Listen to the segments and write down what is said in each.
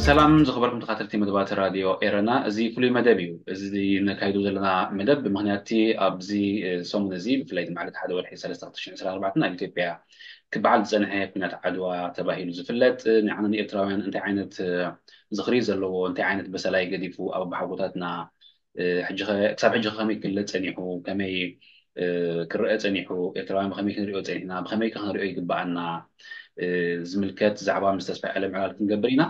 ሰላም ዝኸበርኩም ተኸታተልቲ መደባት ራድዮ ኤረና፣ እዚ ፍሉይ መደብ እዩ። እዚ ነካይዶ ዘለና መደብ ብምኽንያት እቲ ኣብዚ ሰሙን እዚ፣ ብፍላይ ድማ ዕለት ሓደ ወርሒ ሰለስተ ክልተ ሽሕን ዕስራን ኣርባዕተን ኣብ ኢትዮጵያ ክበዓል ዝጸንሐ ኲናት ዓድዋ ተባሂሉ ዝፍለጥ፣ ንዓና ንኤርትራውያን እንታይ ዓይነት ዝኽሪ ዘለዎ፣ እንታይ ዓይነት በሰላይ ገዲፉ ኣብ ኣቦሓጎታትና፣ ክሳብ ሕጂ ከመይ ክግለጽ ጸኒሑ፣ ከመይ ክረአ ጸኒሑ፣ ኤርትራውያን ብኸመይ ክንሪኦ ጸኒሕና፣ ብኸመይ ከ ክንሪኦ ይግበኣና ዝምልከት ዛዕባ ምስ ተስፋይ ኣለም ዕላል ክንገብር ኢና።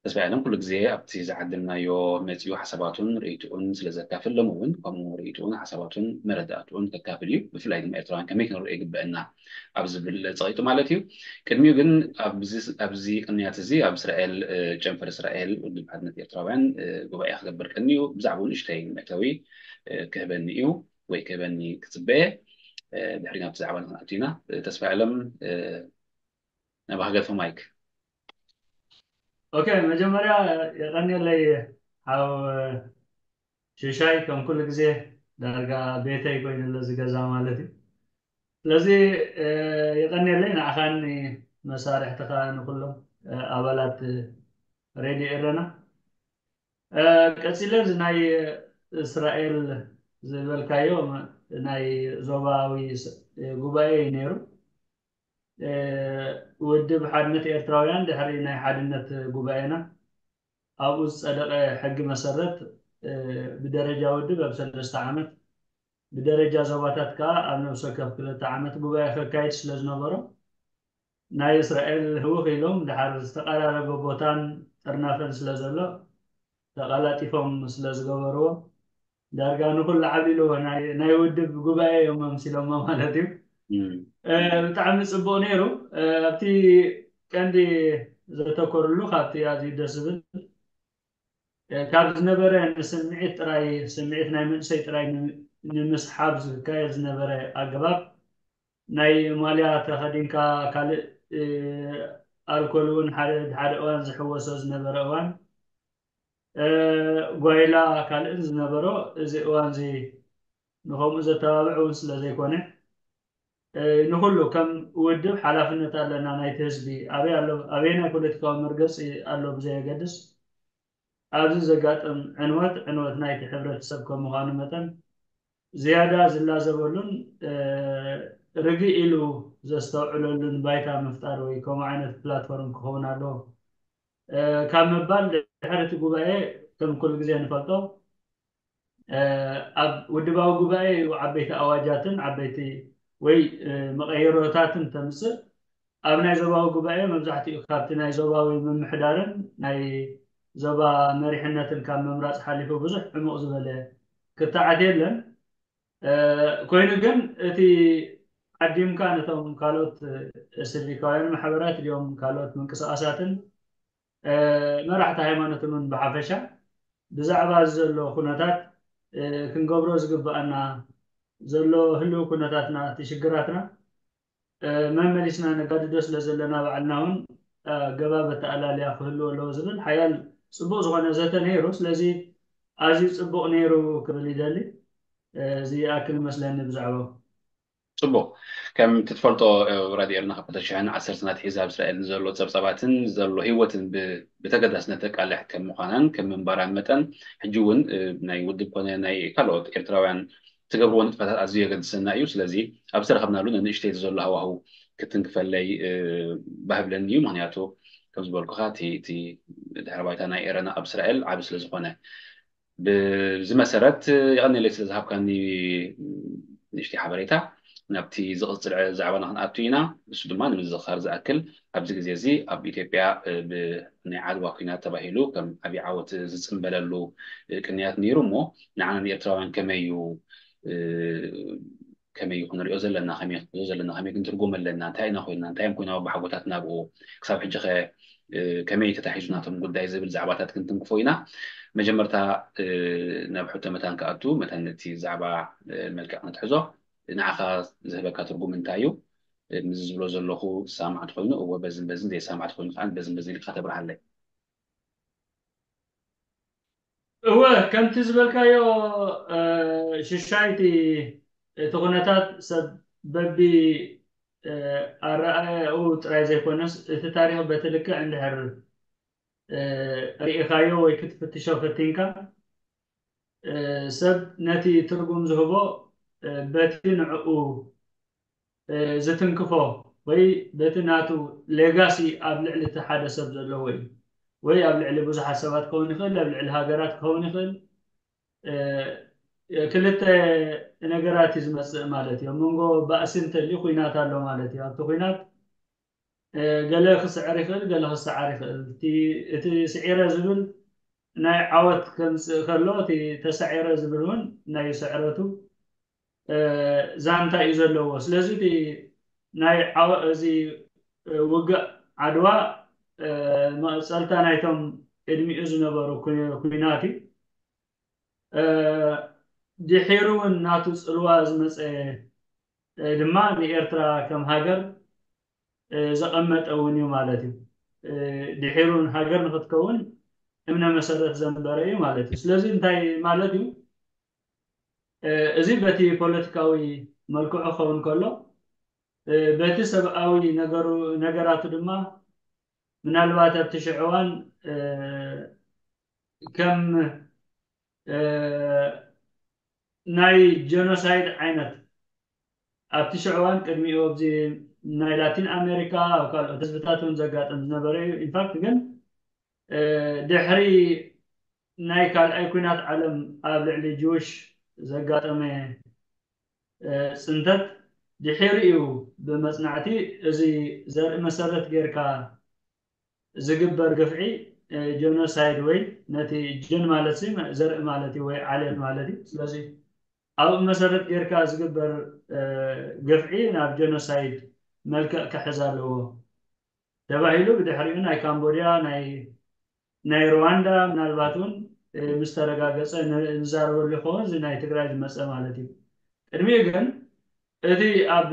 ተስፋይ ኣለም ኩሉ ግዜ ኣብቲ ዝዓደምናዮ መጺኡ ሓሳባቱን ርእይትኡን ስለ ዘካፍል፣ ሎም እውን ከምኡ ርእይትኡን ሓሳባቱን መረዳእትኡን ከካፍል እዩ። ብፍላይ ድማ ኤርትራውያን ከመይ ክንሪኦ ይግበአና ኣብ ዝብል ጸቒጡ ማለት እዩ። ቅድሚኡ ግን ኣብዚ ቅንያት እዚ ኣብ እስራኤል፣ ጨንፈር እስራኤል ውድብ ሓድነት ኤርትራውያን ጉባኤ ክገብር ቅድሚኡ ብዛዕባኡ ንእሽተይ መእተዊ ክህበኒ እዩ ወይ ክህበኒ ክጽበየ። ድሕሪ ናብቲ ዛዕባ ንክንኣቱ ኢና። ተስፋይ ኣለም፣ ናባኻ ገድፎ ማይክ። ኦኬ፣ መጀመርያ የቐንየለይ ሓው ሽሻይ፣ ከም ኩሉ ግዜ ዳርጋ ቤተይ ኮይኑ ኣሎ እዚ ገዛ ማለት እዩ። ስለዚ የቐንየለይ ንዓኻን መሳርሕትኻ ንኩሎም ኣባላት ሬድዮ ኤረና። ቀጺለ እዚ ናይ እስራኤል ዝበልካዮ ናይ ዞባዊ ጉባኤ እዩ ነይሩ። ውድብ ሓድነት ኤርትራውያን ድሕሪ ናይ ሓድነት ጉባኤና ኣብኡ ዝጸደቐ ሕጊ መሰረት ብደረጃ ውድብ ኣብ ሰለስተ ዓመት ብደረጃ ዞባታት ከኣ ኣብ ነብሲ ወከፍ ክልተ ዓመት ጉባኤ ከካይድ ስለ ዝነበሮ ናይ እስራኤል ህውኽ ኢሎም ድሓር ዝተቐራረበ ቦታን ጥርናፈን ስለ ዘሎ ተቐላጢፎም ስለ ዝገበርዎ ዳርጋ ንኹሉ ዓብሊልዎ ናይ ውድብ ጉባኤ እዮም ኣምሲሎሞ ማለት እዩ። ብጣዕሚ ፅቡቅ ነይሩ። ኣብቲ ቀንዲ ዘተኮርሉ ካብቲ ኣዝዩ ደስ ዝብል ካብ ዝነበረ ንስምዒት ጥራይ ስምዒት ናይ መንእሰይ ጥራይ ንምስሓብ ዝካየድ ዝነበረ ኣገባብ ናይ ማልያ ተኸዲንካ ካልእ ኣልኮል እውን ሓደ ሓደ እዋን ዝሕወሶ ዝነበረ እዋን ጓይላ ካልእን ዝነበሮ እዚ እዋን እዚ ንኸምኡ ዘተባብዕ እውን ስለ ዘይኮነ ንኹሉ ከም ውድብ ሓላፍነት ኣለና ናይቲ ህዝቢ ኣበይ ኣሎ ኣበይ ናይ ፖለቲካዊ መርገፂ ኣሎ ብዘየገድስ ኣብዚ ዘጋጥም ዕንወት ዕንወት ናይቲ ሕብረተሰብ ከም ምዃኑ መጠን ዝያዳ ዝላዘበሉን ርግእ ኢሉ ዘስተውዕለሉን ባይታ ምፍጣር ወይ ከምኡ ዓይነት ፕላትፎርም ክኸውን ኣለዎ ካብ ምባል ድሕሪ እቲ ጉባኤ ከም ኩሉ ግዜ ንፈልጦ ኣብ ውድባዊ ጉባኤ እዩ ዓበይቲ ኣዋጃትን ዓበይቲ ወይ መቐየሮታትን ተምፅእ ኣብ ናይ ዞባዊ ጉባኤ መብዛሕትኡ ካብቲ ናይ ዞባዊ ምምሕዳርን ናይ ዞባ መሪሕነትን ካብ ምምራፅ ሓሊፉ ብዙሕ ዕሙቕ ዝበለ ክትዓት የለን ኮይኑ ግን እቲ ዓዲምካ ነቶም ካልኦት ስቪካውያን ማሕበራት ድዮም ካልኦት ምንቅስቃሳትን መራሕቲ ሃይማኖትን እውን ብሓፈሻ ብዛዕባ እዚ ዘሎ ኩነታት ክንገብሮ ዝግብኣና ዘሎ ህልው ኩነታትና እቲ ሽግራትና መመሊስና ነጋድዶ ስለ ዘለና ባዕልና እውን ኣገባብ ኣተኣላልያ ክህልዎ ኣለዎ ዝብል ሓያል ፅቡቅ ዝኾነ ዘተ ነይሩ። ስለዚ ኣዝዩ ፅቡቅ ነይሩ ክብል ይደሊ። እዚ ይኣክል ይመስለኒ ብዛዕባኡ። ፅቡቅ። ከም ትትፈልጦ ራድዮ ኤርና ካብ ክልተ ሽሕን ዓሰርተን ኣትሒዛ ኣብ እስራኤል ንዘሎ ፀብፀባትን ዘሎ ህይወትን ብተገዳስነት ተቃልሕ ከም ምኳናን ከም ምንባራን መጠን ሕጂ እውን ናይ ውድብ ኮነ ናይ ካልኦት ኤርትራውያን ትገብርዎ ንጥፈታት ኣዝዩ የገድሰና እዩ። ስለዚ ኣብ ዝተረኸብናሉ ንንእሽተይ ዘሎ ሃዋህው ክትንክፈለይ ባህብለኒ እዩ። ምክንያቱ ከም ዝበልኩኻ እቲ ድሕረ ባይታ ናይ ኤረና ኣብ እስራኤል ዓቢ ስለ ዝኾነ ብዚ መሰረት የቐንየለይ ስለ ዝሃብካኒ ንእሽተይ ሓበሬታ። ናብቲ ዝቕጽል ዛዕባና ክንኣቱ ኢና። እሱ ድማ ንምዝኽኻር ዝኣክል፣ ኣብዚ ግዜ እዚ ኣብ ኢትዮጵያ፣ እ፣ ብ-፣ ናይ ዓድዋ ኲናት ተባሂሉ ከም ዓቢ ዓወት ዝጽንበለሉ፣ እ፣ ቅንያት ነይሩ። እሞ ንዓና ንኤርትራውያን ከመይ እዩ፣ እ፣ ከመይ እዩ ክንሪኦ ዘለና፣ ከመይ ክንሪኦ ዘለና፣ ከመይ ክንትርጉም ኣለና፣ እንታይ ኢና ኮይንና፣ እንታይ እዮም ኮይኖም ኣቦሓጎታትና ኣብኡ፣ ክሳብ ሕጂ ኸ፣ እ፣ ከመይ ተታሒዙ ናቶም ጉዳይ ዝብል ዛዕባታት ክንትንክፎ ኢና። መጀመርታ፣ እ፣ ናብ ሕቶ መታን ክኣቱ፣ መታን ነቲ ዛዕባ፣ እ፣ መልክዕ ክንትሕዞ፣ ንዓኻ ዝህበካ ትርጉም እንታይ እዩ? እ፣ ምስዚ ዝብሎ ዘለኹ ዝሰማማዕ እንተኾይኑ እወ፣ በዝን በዝን፣ ዘይሰማማዕ እንተኾይኑ ከዓ በዝን በዝን ኢልካ ተብርሃለይ። እወ፣ ከምቲ ዝበልካዮ፣ እ፣ ሽሻይ እቲ፣ እቲ ኩነታት ሰብ በቢ፣ እ፣ ኣረኣእያኡ ጥራይ ዘይኮነስ፣ እቲ ታሪኽ በቲ ልክዕ እንድሕር፣ እ፣ ርኢኻዮ ወይ ክትፍትሾ ፈቲንካ፣ እ፣ ሰብ ነቲ ትርጉም ዝህቦ፣ እ፣ በቲ ንዕኡ፣ እ፣ ዝትንክፎ ወይ በቲ ናቱ ሌጋሲ ኣብ ልዕሊ እቲ ሓደ ሰብ ዘለዎ እዩ። ወይ ኣብ ልዕሊ ብዙሓት ሰባት ክኸውን ይኽእል፣ ኣብ ልዕሊ ሃገራት ክኸውን ይኽእል። እ፣ ክልተ ነገራት እዩ ዝመጽእ ማለት እዩ። ኣብ መንጎ ባእሲ እንተልዩ፣ ኲናት ኣሎ ማለት እዩ። ኣብቲ ኲናት፣ እ፣ ገለ ክስዕር ይኽእል፣ ገለ ክሰዓር ይኽእል። እቲ፣ እቲ ስዒረ ዝብል ናይ ዓወት ከምጽእ ከሎ፣ እቲ ተሳዒረ ዝብል እውን ናይ ስዕረቱ፣ እ፣ ዛንታ እዩ ዘለዎ። ስለዚ እቲ ናይ ዓወ-፣ እዚ፣ እ፣ ውግእ ዓድዋ፣ እ፣ መቐጸልታ ናይቶም ቅድሚኡ ዝነበሩ ኩ-፣ ኩናት እዩ። እ፣ ድሒሩ እውን ናቱ ጽልዋ ዝመጸ፣ እ፣ ድማ ንኤርትራ ከም ሃገር፣ እ፣ ዘቐመጠ እውን እዩ ማለት እዩ። እ፣ ድሒሩ እውን ሃገር ንኽትከውን እምነ መሰረት ዘንበረ እዩ ማለት እዩ። ስለዚ እንታይ ማለት እዩ? እ፣ እዚ በቲ ፖለቲካዊ መልክዑ ክኸውን ከሎ፣ እ፣ በቲ ሰብኣዊ ነገሩ፣ ነገራቱ ድማ ምናልባት ኣብቲ ሽዑ እዋን፣ እ፣ ከም፣ እ፣ ናይ ጀኖሳይድ ዓይነት ኣብቲ ሽዑ እዋን ቅድሚኡ ኣብዚ ናይ ላቲን ኣሜሪካ ኣብ ካልኦት ህዝብታት እውን ዘጋጥም ዝነበረ እዩ። ኢንፋክት ግን፣ እ፣ ድሕሪ ናይ ካልኣይ ኲናት ዓለም ኣብ ልዕሊ ጅውሽ ዘጋጠመ፣ እ፣ ጽንተት ድሒሩ እዩ ብመጽናዕቲ እዚ ዘርኢ መሰረት ጌርካ ዝግበር ግፍዒ፣ እ፣ ጀኖሳይድ ወይ ነቲ ጀን ማለት ሲ ዘርኢ ማለት እዩ ወይ ዓሌት ማለት እዩ። ስለዚ ኣብኡ መሰረት ጌርካ ዝግበር፣ እ፣ ግፍዒ ናብ ጀኖሳይድ መልክዕ ክሕዝ ኣለዎ ተባሂሉ ብድሕሪኡ ናይ ካምቦድያ፣ ናይ፣ ናይ ሩዋንዳ ምናልባት እውን፣ እ፣ ምስ ተረጋገጸ ን-፣ ንዛረበሉ ይኸውን፣ እዚ ናይ ትግራይ ዝመጸ ማለት እዩ። ቅድሚኡ ግን እቲ ኣብ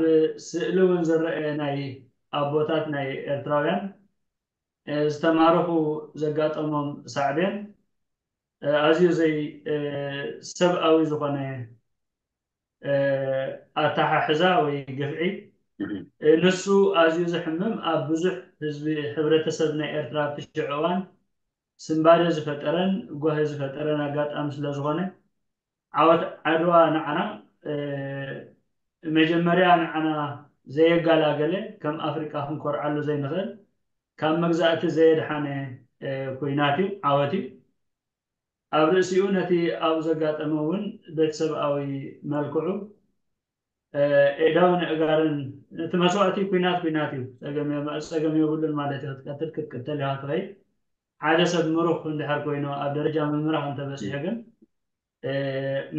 ስእሊ እውን ዝረአ ናይ ኣቦታት ናይ ኤርትራውያን፣ እ፣ ዝተማረኹ ዘጋጠሞም ሳዕቤን፣ እ፣ ኣዝዩ ዘይ፣ እ፣ ሰብኣዊ ዝኾነ፣ እ፣ ኣተሓሕዛ ወይ ግፍዒ፣ እህ። እ፣ ንሱ ኣዝዩ ዘሕምም፣ ኣብ ብዙሕ ህዝቢ ሕብረተሰብ ናይ ኤርትራ ኣብቲ ሽዑ እዋን ስንባደ ዝፈጠረን ጓሂ ዝፈጠረን ኣጋጣሚ ስለ ዝኾነ፣ ዓወት ዓድዋ ንዓና፣ እ፣ መጀመርያ ንዓና ዘየጋላገለ፣ ከም ኣፍሪቃ ክንኮርዓሉ ዘይንኽእል፣ ካብ መግዛእቲ ዘየድሓነ፣ እ፣ ኲናት እዩ፣ ዓወት እዩ። ኣብ ርእሲኡ ነቲ ኣብኡ ዘጋጠመ እውን ቤተሰብኣዊ መልክዑ፣ እ፣ ኤዳውን ኣእጋርን፣ እቲ መስዋእቲ ኲናት ኲናት እዩ። ጸገም የ-፣ ጸገም የብሉን ማለት እዩ። ክትቀትል ክትቅተል ኢኻ ትኸይድ። ሓደ ሰብ ምሩኽ እንድሕር ኮይኑ ኣብ ደረጃ ምምራኽ እንተበጺሑ ግን፣ እ፣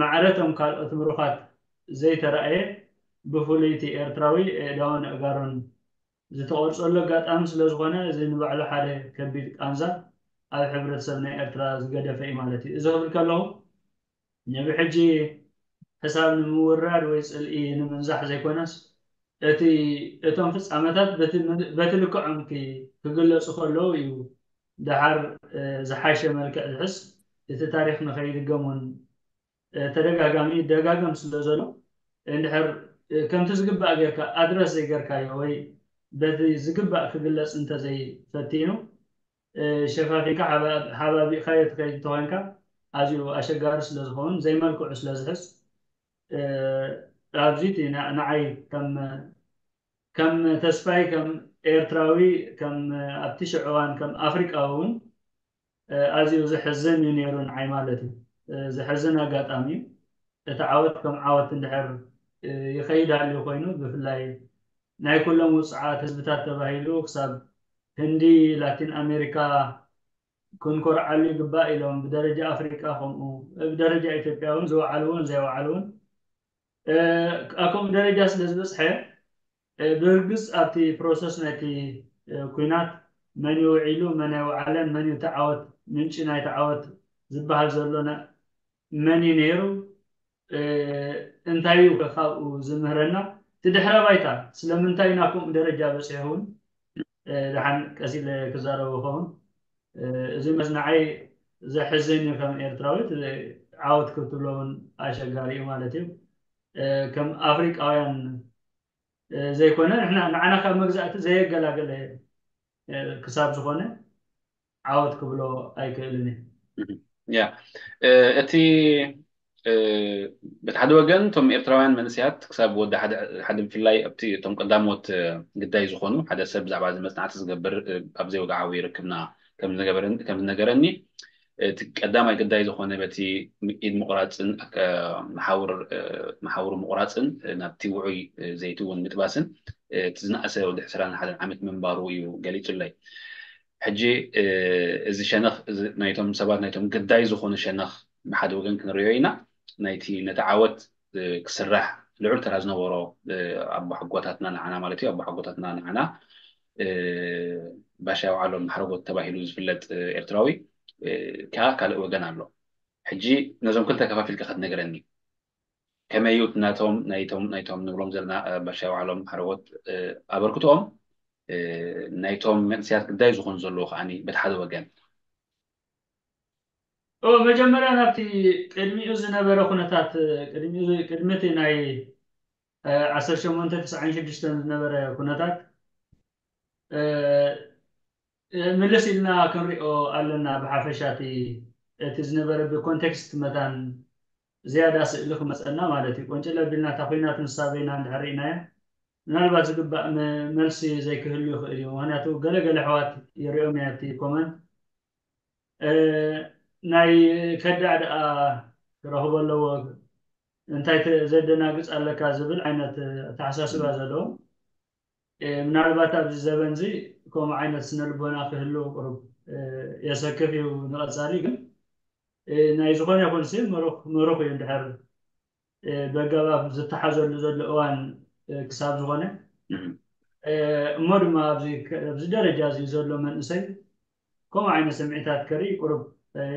ማዕረ እቶም ካልኦት ምሩኻት ዘይተራእየ፣ ብፍሉይ እቲ ኤርትራዊ ኤዳውን ኣእጋሩን ዝተቖርጸሉ ኣጋጣሚ ስለ ዝኾነ፣ እዚ ንባዕሉ ሓደ ከቢድ ቃንዛ ኣብ ሕብረተሰብ ናይ ኤርትራ ዝገደፈ እዩ ማለት እዩ። እዚ ክብል ከለኹ፣ ንብሕጂ ሕሳብ ንምውራድ ወይ ጽልኢ ንምንዛሕ ዘይኮነስ፣ እቲ፣ እቶም ፍጻመታት በቲ፣ በቲ ልክዖም ኪ-፣ ክግለጹ ከለዉ እዩ ደሓር፣ እ፣ ዝሓሸ መልክዕ ዝሕዝ፣ እቲ ታሪኽ ንኸይድገም እውን፣ እ፣ ተደጋጋሚ ይደጋገም ስለ ዘሎ፣ እንድሕር፣ እ፣ ከምቲ ዝግባእ ጌርካ ኣድረስ ዘይገርካዮ ወይ በቲ ዝግባእ ክግለጽ እንተዘይፈቲኑ፣ እ፣ ሸፋፊንካ ሓባ-፣ ሓባቢእካዮ ትኸይድ እንተኾይንካ፣ ኣዝዩ ኣሸጋሪ ስለ ዝኸውን፣ ዘይመልክዑ ስለ ዝሕዝ፣ እ፣ ኣብዚ እቲ ን-፣ ንዓይ ከም፣ ከም ተስፋይ፣ ከም ኤርትራዊ፣ ከም ኣብቲ ሽዑ እዋን ከም ኣፍሪቃዊ እውን፣ እ፣ ኣዝዩ ዘሕዝን እዩ ነይሩ ንዓይ ማለት እዩ። እ፣ ዘሕዝን ኣጋጣሚ እዩ። እቲ ዓወት ከም ዓወት እንድሕር ይኸይድ ኣሎ ኮይኑ፣ ብፍላይ ናይ ኩሎም ውፅዓት ህዝብታት ተባሂሉ ክሳብ ህንዲ፣ ላቲን ኣሜሪካ ክንኮርዓሉ ይግባእ ኢሎም፣ ብደረጃ ኣፍሪቃ ከምኡ፣ ብደረጃ ኢትዮጵያ እውን ዝወዓሉ እውን ዘይወዓሉ እውን ኣብ ከምኡ ደረጃ ስለ ዝበፅሐ፣ ብርግፅ ኣብቲ ፕሮሰስ ናይቲ ኩናት መን እዩ ውዒሉ፣ መን ኣይወዓለን፣ መን እዩ ተዓወት፣ ምንጪ ናይ ተዓወት ዝበሃል ዘሎ መን እዩ ነይሩ፣ እንታይ እዩ ካብኡ ዝምህረና፣ እቲ ድሕረ ባይታ ስለምንታይ ናብ ከምኡ ደረጃ በፂሑ እውን ደሓን ቀስ ኢለ ክዛረቦ ይኸውን። እዚ መፅናዓይ ዘሕዝን እዩ፣ ከም ኤርትራዊት ዓወት ክትብሎ እውን ኣሸጋሪ እዩ ማለት እዩ። ከም ኣፍሪቃውያን ዘይኮነ ንዓና ካብ መግዛእቲ ዘየገላገለ ክሳብ ዝኾነ ዓወት ክብሎ ኣይክእልን እዩ። ያ እቲ በቲ ሓደ ወገን እቶም ኤርትራውያን መንእሰያት ክሳብ ወዲ ሓደ ብፍላይ ኣብቲ እቶም ቀዳሞት ግዳይ ዝኾኑ ሓደ ሰብ ብዛዕባ እዚ መፅናዕቲ ዝገብር ኣብ ዘይወግዓዊ ርክብና ከም ዝነገረኒ እቲ ቀዳማይ ግዳይ ዝኾነ በቲ ኢድ ምቑራፅን መሓውር ምቑራፅን ናብቲ ውዑይ ዘይቲ እውን ምጥባስን እቲ ዝነኣሰ ወዲ ዕስራን ሓደን ዓመት ምንባሩ እዩ ገሊፁለይ። ሕጂ እዚ ሸነኽ ናይቶም ሰባት ናይቶም ግዳይ ዝኾኑ ሸነኽ ብሓደ ወገን ክንሪኦ ኢና። ናይቲ ነቲ ዓወት ክስራሕ ልዑል ተራ ዝነበሮ ኣቦሓጎታትና ንዓና ማለት እዩ ኣቦሓጎታትና ንዓና ባሻ ይውዓሎም ሓረጎት ተባሂሉ ዝፍለጥ ኤርትራዊ ከዓ ካልእ ወገን ኣሎ። ሕጂ ነዞም ክልተ ከፋፊልካ ክትነግረኒ ከመይ እዩ ናቶም ናይቶም ናይቶም ንብሎም ዘለና ባሻ ይውዓሎም ሓረጎት ኣበርክቶኦም ናይቶም መንእሰያት ግዳይ ዝኾኑ ዘለዉ ከዓኒ በቲ ሓደ ወገን መጀመርያ ናብቲ ቅድሚኡ ዝነበረ ኩነታት ቅድሚኡ ቅድሚ እቲ ናይ ዓሰርተ ሸሞንተ ተስዓን ሽዱሽተን ዝነበረ ኩነታት ምልስ ኢልና ክንሪኦ ኣለና። ብሓፈሻ እቲ ዝነበረ ብኮንቴክስት መታን ዝያዳ ስእሊ ክመፀና ማለት እዩ። ቆንጭል ኣቢልና እታ ኮይናት ንሳ በይና እንድሕር ርኢናያ ምናልባት ዝግባእ መልሲ ዘይክህሉ ይኽእል እዩ። ምክንያቱ ገለገለ ኣሕዋት ይሪኦም እያ እቲ ኮመንት ናይ ከዳዕ ደኣ ክረኽቦ ኣለዎ እንታይ ዘደናግፅ ኣለካ ዝብል ዓይነት ኣተሓሳስባ ዘለዎ ምናልባት ኣብዚ ዘበን እዚ ከምኡ ዓይነት ስነልቦና ክህሉ ቁሩብ የሰክፍ እዩ። ንቐፃሊ ግን ናይ ዝኾነ ይኹን ሲ ምሩኽ ምሩኽ እዩ እንድሕር በጋባብ ዝተሓዘሉ ዘሎ እዋን ክሳብ ዝኾነ እሞ ድማ ኣብዚ ደረጃ እዚ ዘሎ መንእሰይ ከምኡ ዓይነት ስምዒታት ከርኢ ቁሩብ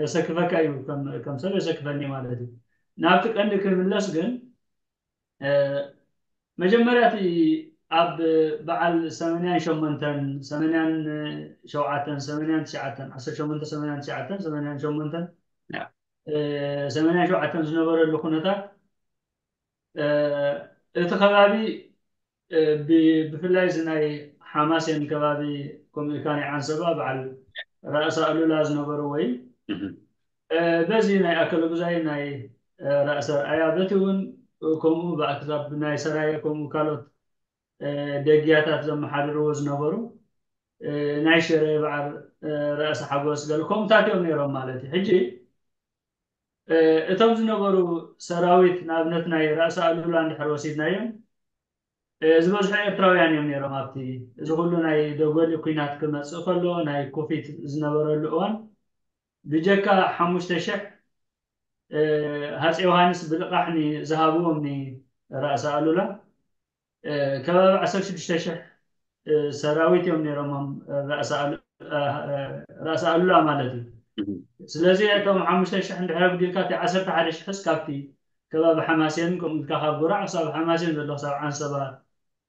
የሰክፈካ እዩ፣ ከም ሰብ የሰክፈኒ ማለት እዩ። ናብቲ ቀንዲ ክምለስ ግን መጀመርያ እቲ ኣብ በዓል ሰማንያን ሸሞንተን ሰማንያን ሸውዓተን ሰማንያን ትሽዓተን ዓሰርተ ሸሞንተ ሰማንያን ትሽዓተን ሰማንያን ሸሞንተን ሰማንያን ሸውዓተን ዝነበረሉ ኩነታት እቲ ከባቢ ብፍላይ እዚ ናይ ሓማሴን ከባቢ ከምኡ ኢልካ ናይ ዓንሰባ በዓል ራእሲ ኣሉላ ዝነበሩ ወይ በዚ ናይ ኣከለጉዛይ ናይ ራእሲ ኣርኣያ በቲ እውን ከምኡ ብኣክዛብ ናይ ሰራየ ከምኡ ካልኦት ደግያታት ዘመሓድርዎ ዝነበሩ ናይ ሽረ በዓል ራእሲ ሓጎስ ገለ ከምኡታት እዮም ነይሮም ማለት እዩ። ሕጂ እቶም ዝነበሩ ሰራዊት ንኣብነት ናይ ራእሲ ኣሉላ እንድሕር ወሲድናዮም ዝበዝሑ ኤርትራውያን እዮም ነይሮም ኣብቲ እዚ ኩሉ ናይ ደጎሊ ኩናት ክመፅእ ከሎ ናይ ኩፊት ዝነበረሉ እዋን ብጀካ ሓሙሽተ ሽሕ ሃፀ ዮሃንስ ብልቓሕ ዝሃብዎም ንራእሲ ኣሉላ ከባቢ ዓሰርተ ሽዱሽተ ሽሕ ሰራዊት እዮም ነይሮሞም ራእሲ ኣሉላ ማለት እዩ። ስለዚ እቶም ሓሙሽተ ሽሕ እንድሕር ኣጉዲልካ እቲ ዓሰርተ ሓደ ሽሕስ ካብቲ ከባቢ ሓማሴን ከምኡ ኢልካ ካብ ጉራዕ ክሳብ ሓማሴን ዘሎ ክሳብ ዓንሰባ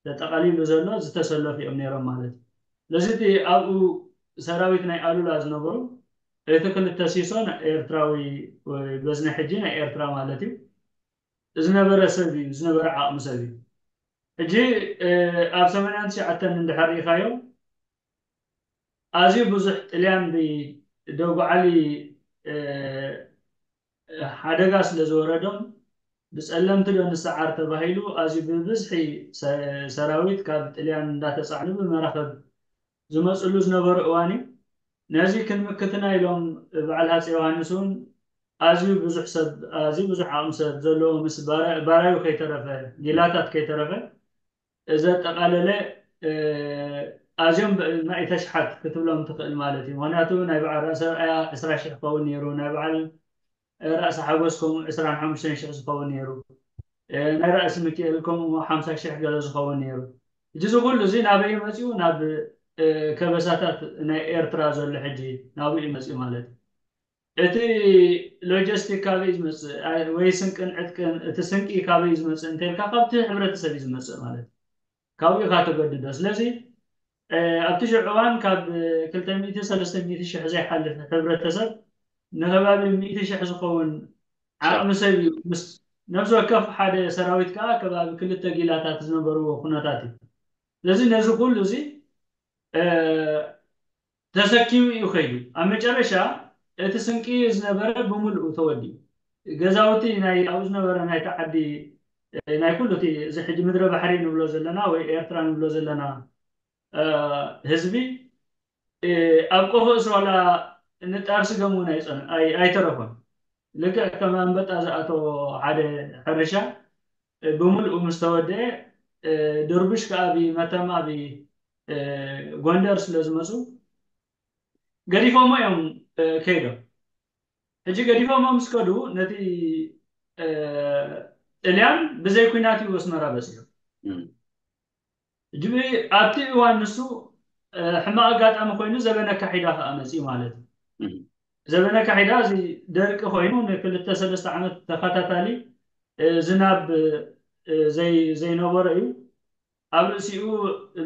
ተጠቓሊሉ ዘሎ ዝተሰለፉ እዮም ነይሮም ማለት እዩ። ስለዚ እቲ ኣብኡ ሰራዊት ናይ ኣሉላ ዝነበሩ እቲ ክልተ ሲሶ ኤርትራዊ በዝነ ሕጂ ናይ ኤርትራ ማለት እዩ ዝነበረ ሰብ እዩ ዝነበረ ዓቕሚ ሰብ እዩ። ሕጂ ኣብ ሰማንያን ትሽዓተን እንድሕር ርኢኻዮ ኣዝዩ ብዙሕ ጥልያን ብደጉዓሊ ሓደጋ ስለ ዝወረዶም ብፀለምቲ ዶ ንሰዓር ተባሂሉ ኣዝዩ ብብዝሒ ሰራዊት ካብ ጥልያን እንዳተፃዕኑ ብመራኸብ ዝመፅሉ ዝነበሩ እዋን እዩ። ነዚ ክንምክትና ኢሎም በዓል ሃፀ ዮሃንስ እውን ኣዝዩ ብዙሕ ሰብ ኣዝዩ ብዙሕ ዓቕሚ ሰብ ዘለዎ ምስ ባራ- ባራዩ ከይተረፈ ጊላታት ከይተረፈ ዘጠቓለለ እ፣ ኣዝዮም ብ- ንኣሽቱ ኣሽሓት ክትብሎም ትኽእል ማለት እዩ። ምክንያቱ ናይ በዓል ራእሲ ኣርኣያ ዕስራ ሽሕ ክኸውን ነይሩ፣ ናይ በዓል ራእሲ ሓጎስ ከምኡ ዕስራን ሓሙሽተን ሽሕ ዝኸውን ነይሩ፣ እ፣ ናይ ራእሲ ሚካኤል ከምኡ ሓምሳ ሽሕ ገለ ዝኸውን ነይሩ። ሕጂ እዚ ኩሉ እዚ ናበይ እዩ መፂኡ? ናብ እ፣ ከበሳታት ናይ ኤርትራ ዘሎ ሕጂ ናብኡ እዩ መፂኡ ማለት እዩ። እቲ ሎጂስቲክ ካበይ እዩ ዝመፅእ? ኣይ- ወይ ስንቅን ዕጥቅን እቲ ስንቂ ካበይ እዩ ዝመፅእ እንተልካ ካብቲ ሕብረተሰብ እዩ ዝመፅእ ማለት እዩ። ካብኡ ኢኻ ተገድዶ። ስለዚ እ፣ ኣብቲ ሽዑ እዋን ካብ ክልተ ሚእቲ ሰለስተ ሚእቲ ሽሕ ዘይሓልፍ ሕብረተሰብ ንከባቢ ሚእቲ ሽሕ ዝኸውን ዓቕሚ ሰብ እዩ። ምስ ነፍሲ ወከፍ ሓደ ሰራዊት ከዓ ከባቢ ክልተ ጊላታት ዝነበርዎ ኩነታት እዩ። ስለዚ ነዚ ኩሉ እዚ እ፣ ተሰኪሙ እዩ ከይዱ። ኣብ መጨረሻ እቲ ስንቂ ዝነበረ ብምልኡ ተወዲኡ። ገዛውቲ ናይ ኣብኡ ዝነበረ ናይቲ ዓዲ እ፣ ናይ ኩሉ እቲ እዚ ሕጂ ምድረ ባሕሪ ንብሎ ዘለና ወይ ኤርትራ ንብሎ ዘለና እ፣ ህዝቢ እ፣ ኣብ ቆፎ እስሮላ ንጣር ስገም እውን ኣይጸን- ኣይ- ኣይተረፎን። ልክዕ ከም ኣንበጣ ዝኣተዎ ሓደ ሕርሻ እ፣ ብምልኡ ምስ ተወደአ እ፣ ድርቡሽ ከኣ ብመተማ ብ እ፣ ጎንደር ስለ ዝመፁ ገዲፎሞ እዮም እ፣ ከይዶም። ሕጂ ገዲፎሞ ምስ ከዱ ነቲ እ፣ ጥልያን ብዘይ ኲናት እዩ ኣስመራ በፂሑ። ሕጂ ኣብቲ እዋን ንሱ እ፣ ሕማቕ ኣጋጣሚ ኮይኑ ዘበነ ካሒዳ ከዓ መፂኡ ማለት እዩ። ዘበነ ካሒዳ እዚ ደርቂ ኮይኑ ንክልተ ሰለስተ ዓመት ተኸታታሊ እ፣ ዝናብ እ፣ ዘይ- ዘይነበሮ እዩ። ኣብ ርእሲኡ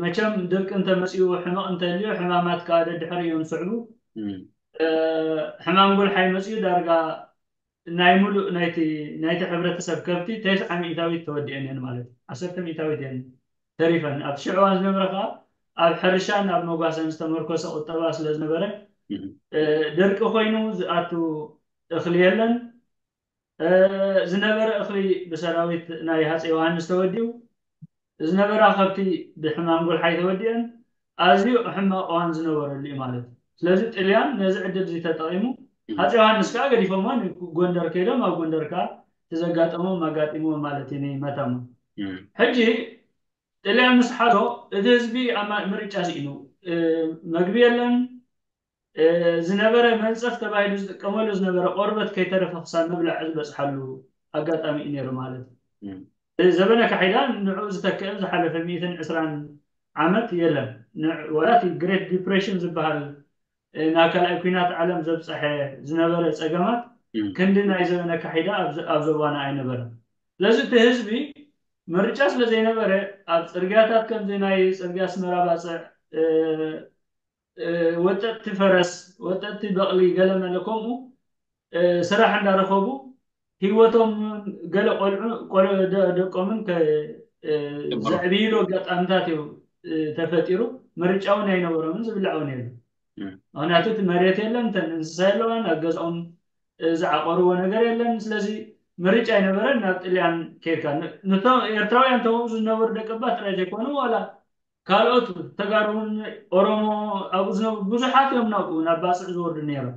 መቸም ድርቂ እንተመፂኡ ሕመቕ እንተልዩ ሕማማት ከዓ ደድሕሪ እዮም ስዕቡ። እ፣ ሕማም ጉልሓይ መፂኡ ዳርጋ ናይ ሙሉእ ናይቲ ናይቲ ሕብረተሰብ ከብቲ ተስዓ ሚእታዊት ተወዲአን እየን ማለት እዩ። ዓሰርተ ሚእታዊት እየን ተሪፈን። ኣብቲ ሽዑ እዋን ዝነበረ ከዓ ኣብ ሕርሻን ኣብ መጓሰን ዝተመርኮሰ ቁጠባ ስለ ዝነበረ እ፣ ድርቂ ኮይኑ ዝኣቱ እኽሊ የለን። እ፣ ዝነበረ እኽሊ ብሰራዊት ናይ ሃፀይ ዮሃንስ ተወዲኡ ዝነበራ ከብቲ ብሕማም ጎልሓይ ተወዲአን ኣዝዩ ሕማቕ እዋን ዝነበረሉ እዩ ማለት እዩ። ስለዚ ጥልያን ነዚ ዕድል እዚ ተጠቒሙ ሃፀይ ዮሃንስ ከዓ ገዲፎሞ ንጎንደር ከይዶም ኣብ ጎንደር ከዓ እቲ ዘጋጠሞም ኣጋጢምዎም ማለት እዩ ንመታሞ። ሕጂ ጥልያን ምስ ሓዞ እቲ ህዝቢ ኣማ- ምርጫ ስኢኑ እ፣ መግቢ የለን እ፣ ዝነበረ መንፀፍ ተባሂሉ ዝጥቀመሉ ዝነበረ ቆርበት ከይተረፈ ክሳብ ምብላዕ ዝበፅሓሉ ኣጋጣሚ እዩ ነይሩ ማለት እዩ። ዘበነ ካሒዳ ንዕኡ ዝተክእን ዝሓለፈ ሚእትን ዕስራን ዓመት የለን። ን- ወላ እቲ ግሬት ዲፕሬሽን ዝበሃል እ፣ ናብ ካልኣይ ኲናት ዓለም ዘብፀሐ ዝነበረ ፀገማት ክንዲ ናይ ዘበነ ካሒዳ ኣብ ዝ- ኣብ ዞባና ኣይነበረን። ስለዚ እቲ ህዝቢ ምርጫ ስለ ዘይነበረ ኣብ ፅርግያታት ከምዚ ናይ ፅርግያ ኣስመራ ባፅዕ እ፣ እ፣ ወጠጥቲ ፈረስ፣ ወጠጥቲ በቕሊ ገለ መለ ከምኡ እ፣ ስራሕ እንዳረኸቡ ህይወቶም ገለ ቆልዑ ቆለ- ደ- ደቆምን ከ- እ፣ ዘዕብይሉ ኣጋጣሚታት እዩ እ፣ ተፈጢሩ። ምርጫ እውን ኣይነበሮምን ዝብላዕ እውን የለን። ምክንያቱ እቲ መሬት የለን፣ እተን እንስሳ የለዋን፣ ኣብ ገዛኦም እ፣ ዝዓቆርዎ ነገር የለን። ስለዚ ምርጫ ኣይነበረን። ናብ ጥልያን ከይድካ ን- ንቶም ኤርትራውያን ተምኡ ዝነበሩ ደቀባት ጥራይ ዘይኮኑ ዋላ ካልኦት ተጋሩን ኦሮሞ ኣብኡ ዝነብሩ ብዙሓት እዮም ናብኡ ናብ ባፅዕ ዝወርዱ ነይሮም።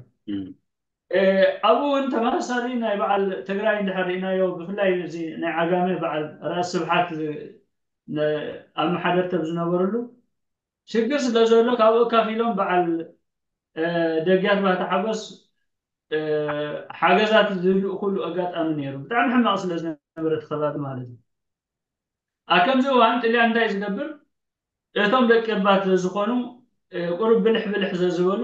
እ፣ ኣብኡ እውን ተመሳሳሊ ናይ በዓል ትግራይ እንድሕር ርኢናዮ ብፍላይ እዚ ናይ ዓጋመ በዓል ራእሲ ስብሓት ዝ- ነ- ኣመሓደርቲ ኣብ ዝነበርሉ ሽግር ስለ ዘሎ ካብኡ ካፊሎም በዓል እ፣ ደግያት ባህታ ሓጎስ እ፣ ሓገዛት ዝልእኩሉ ኣጋጣሚ ነይሩ። ብጣዕሚ ሕማቕ ስለ ዝነበረ እቲ ከባቢ ማለት እዩ። ኣብ ከምዚ እዋን ጥልያን እንታይ ዝገብር እቶም ደቂ ባት ዝኾኑ ቁሩብ ብልሕ ብልሕ ዘዝበሉ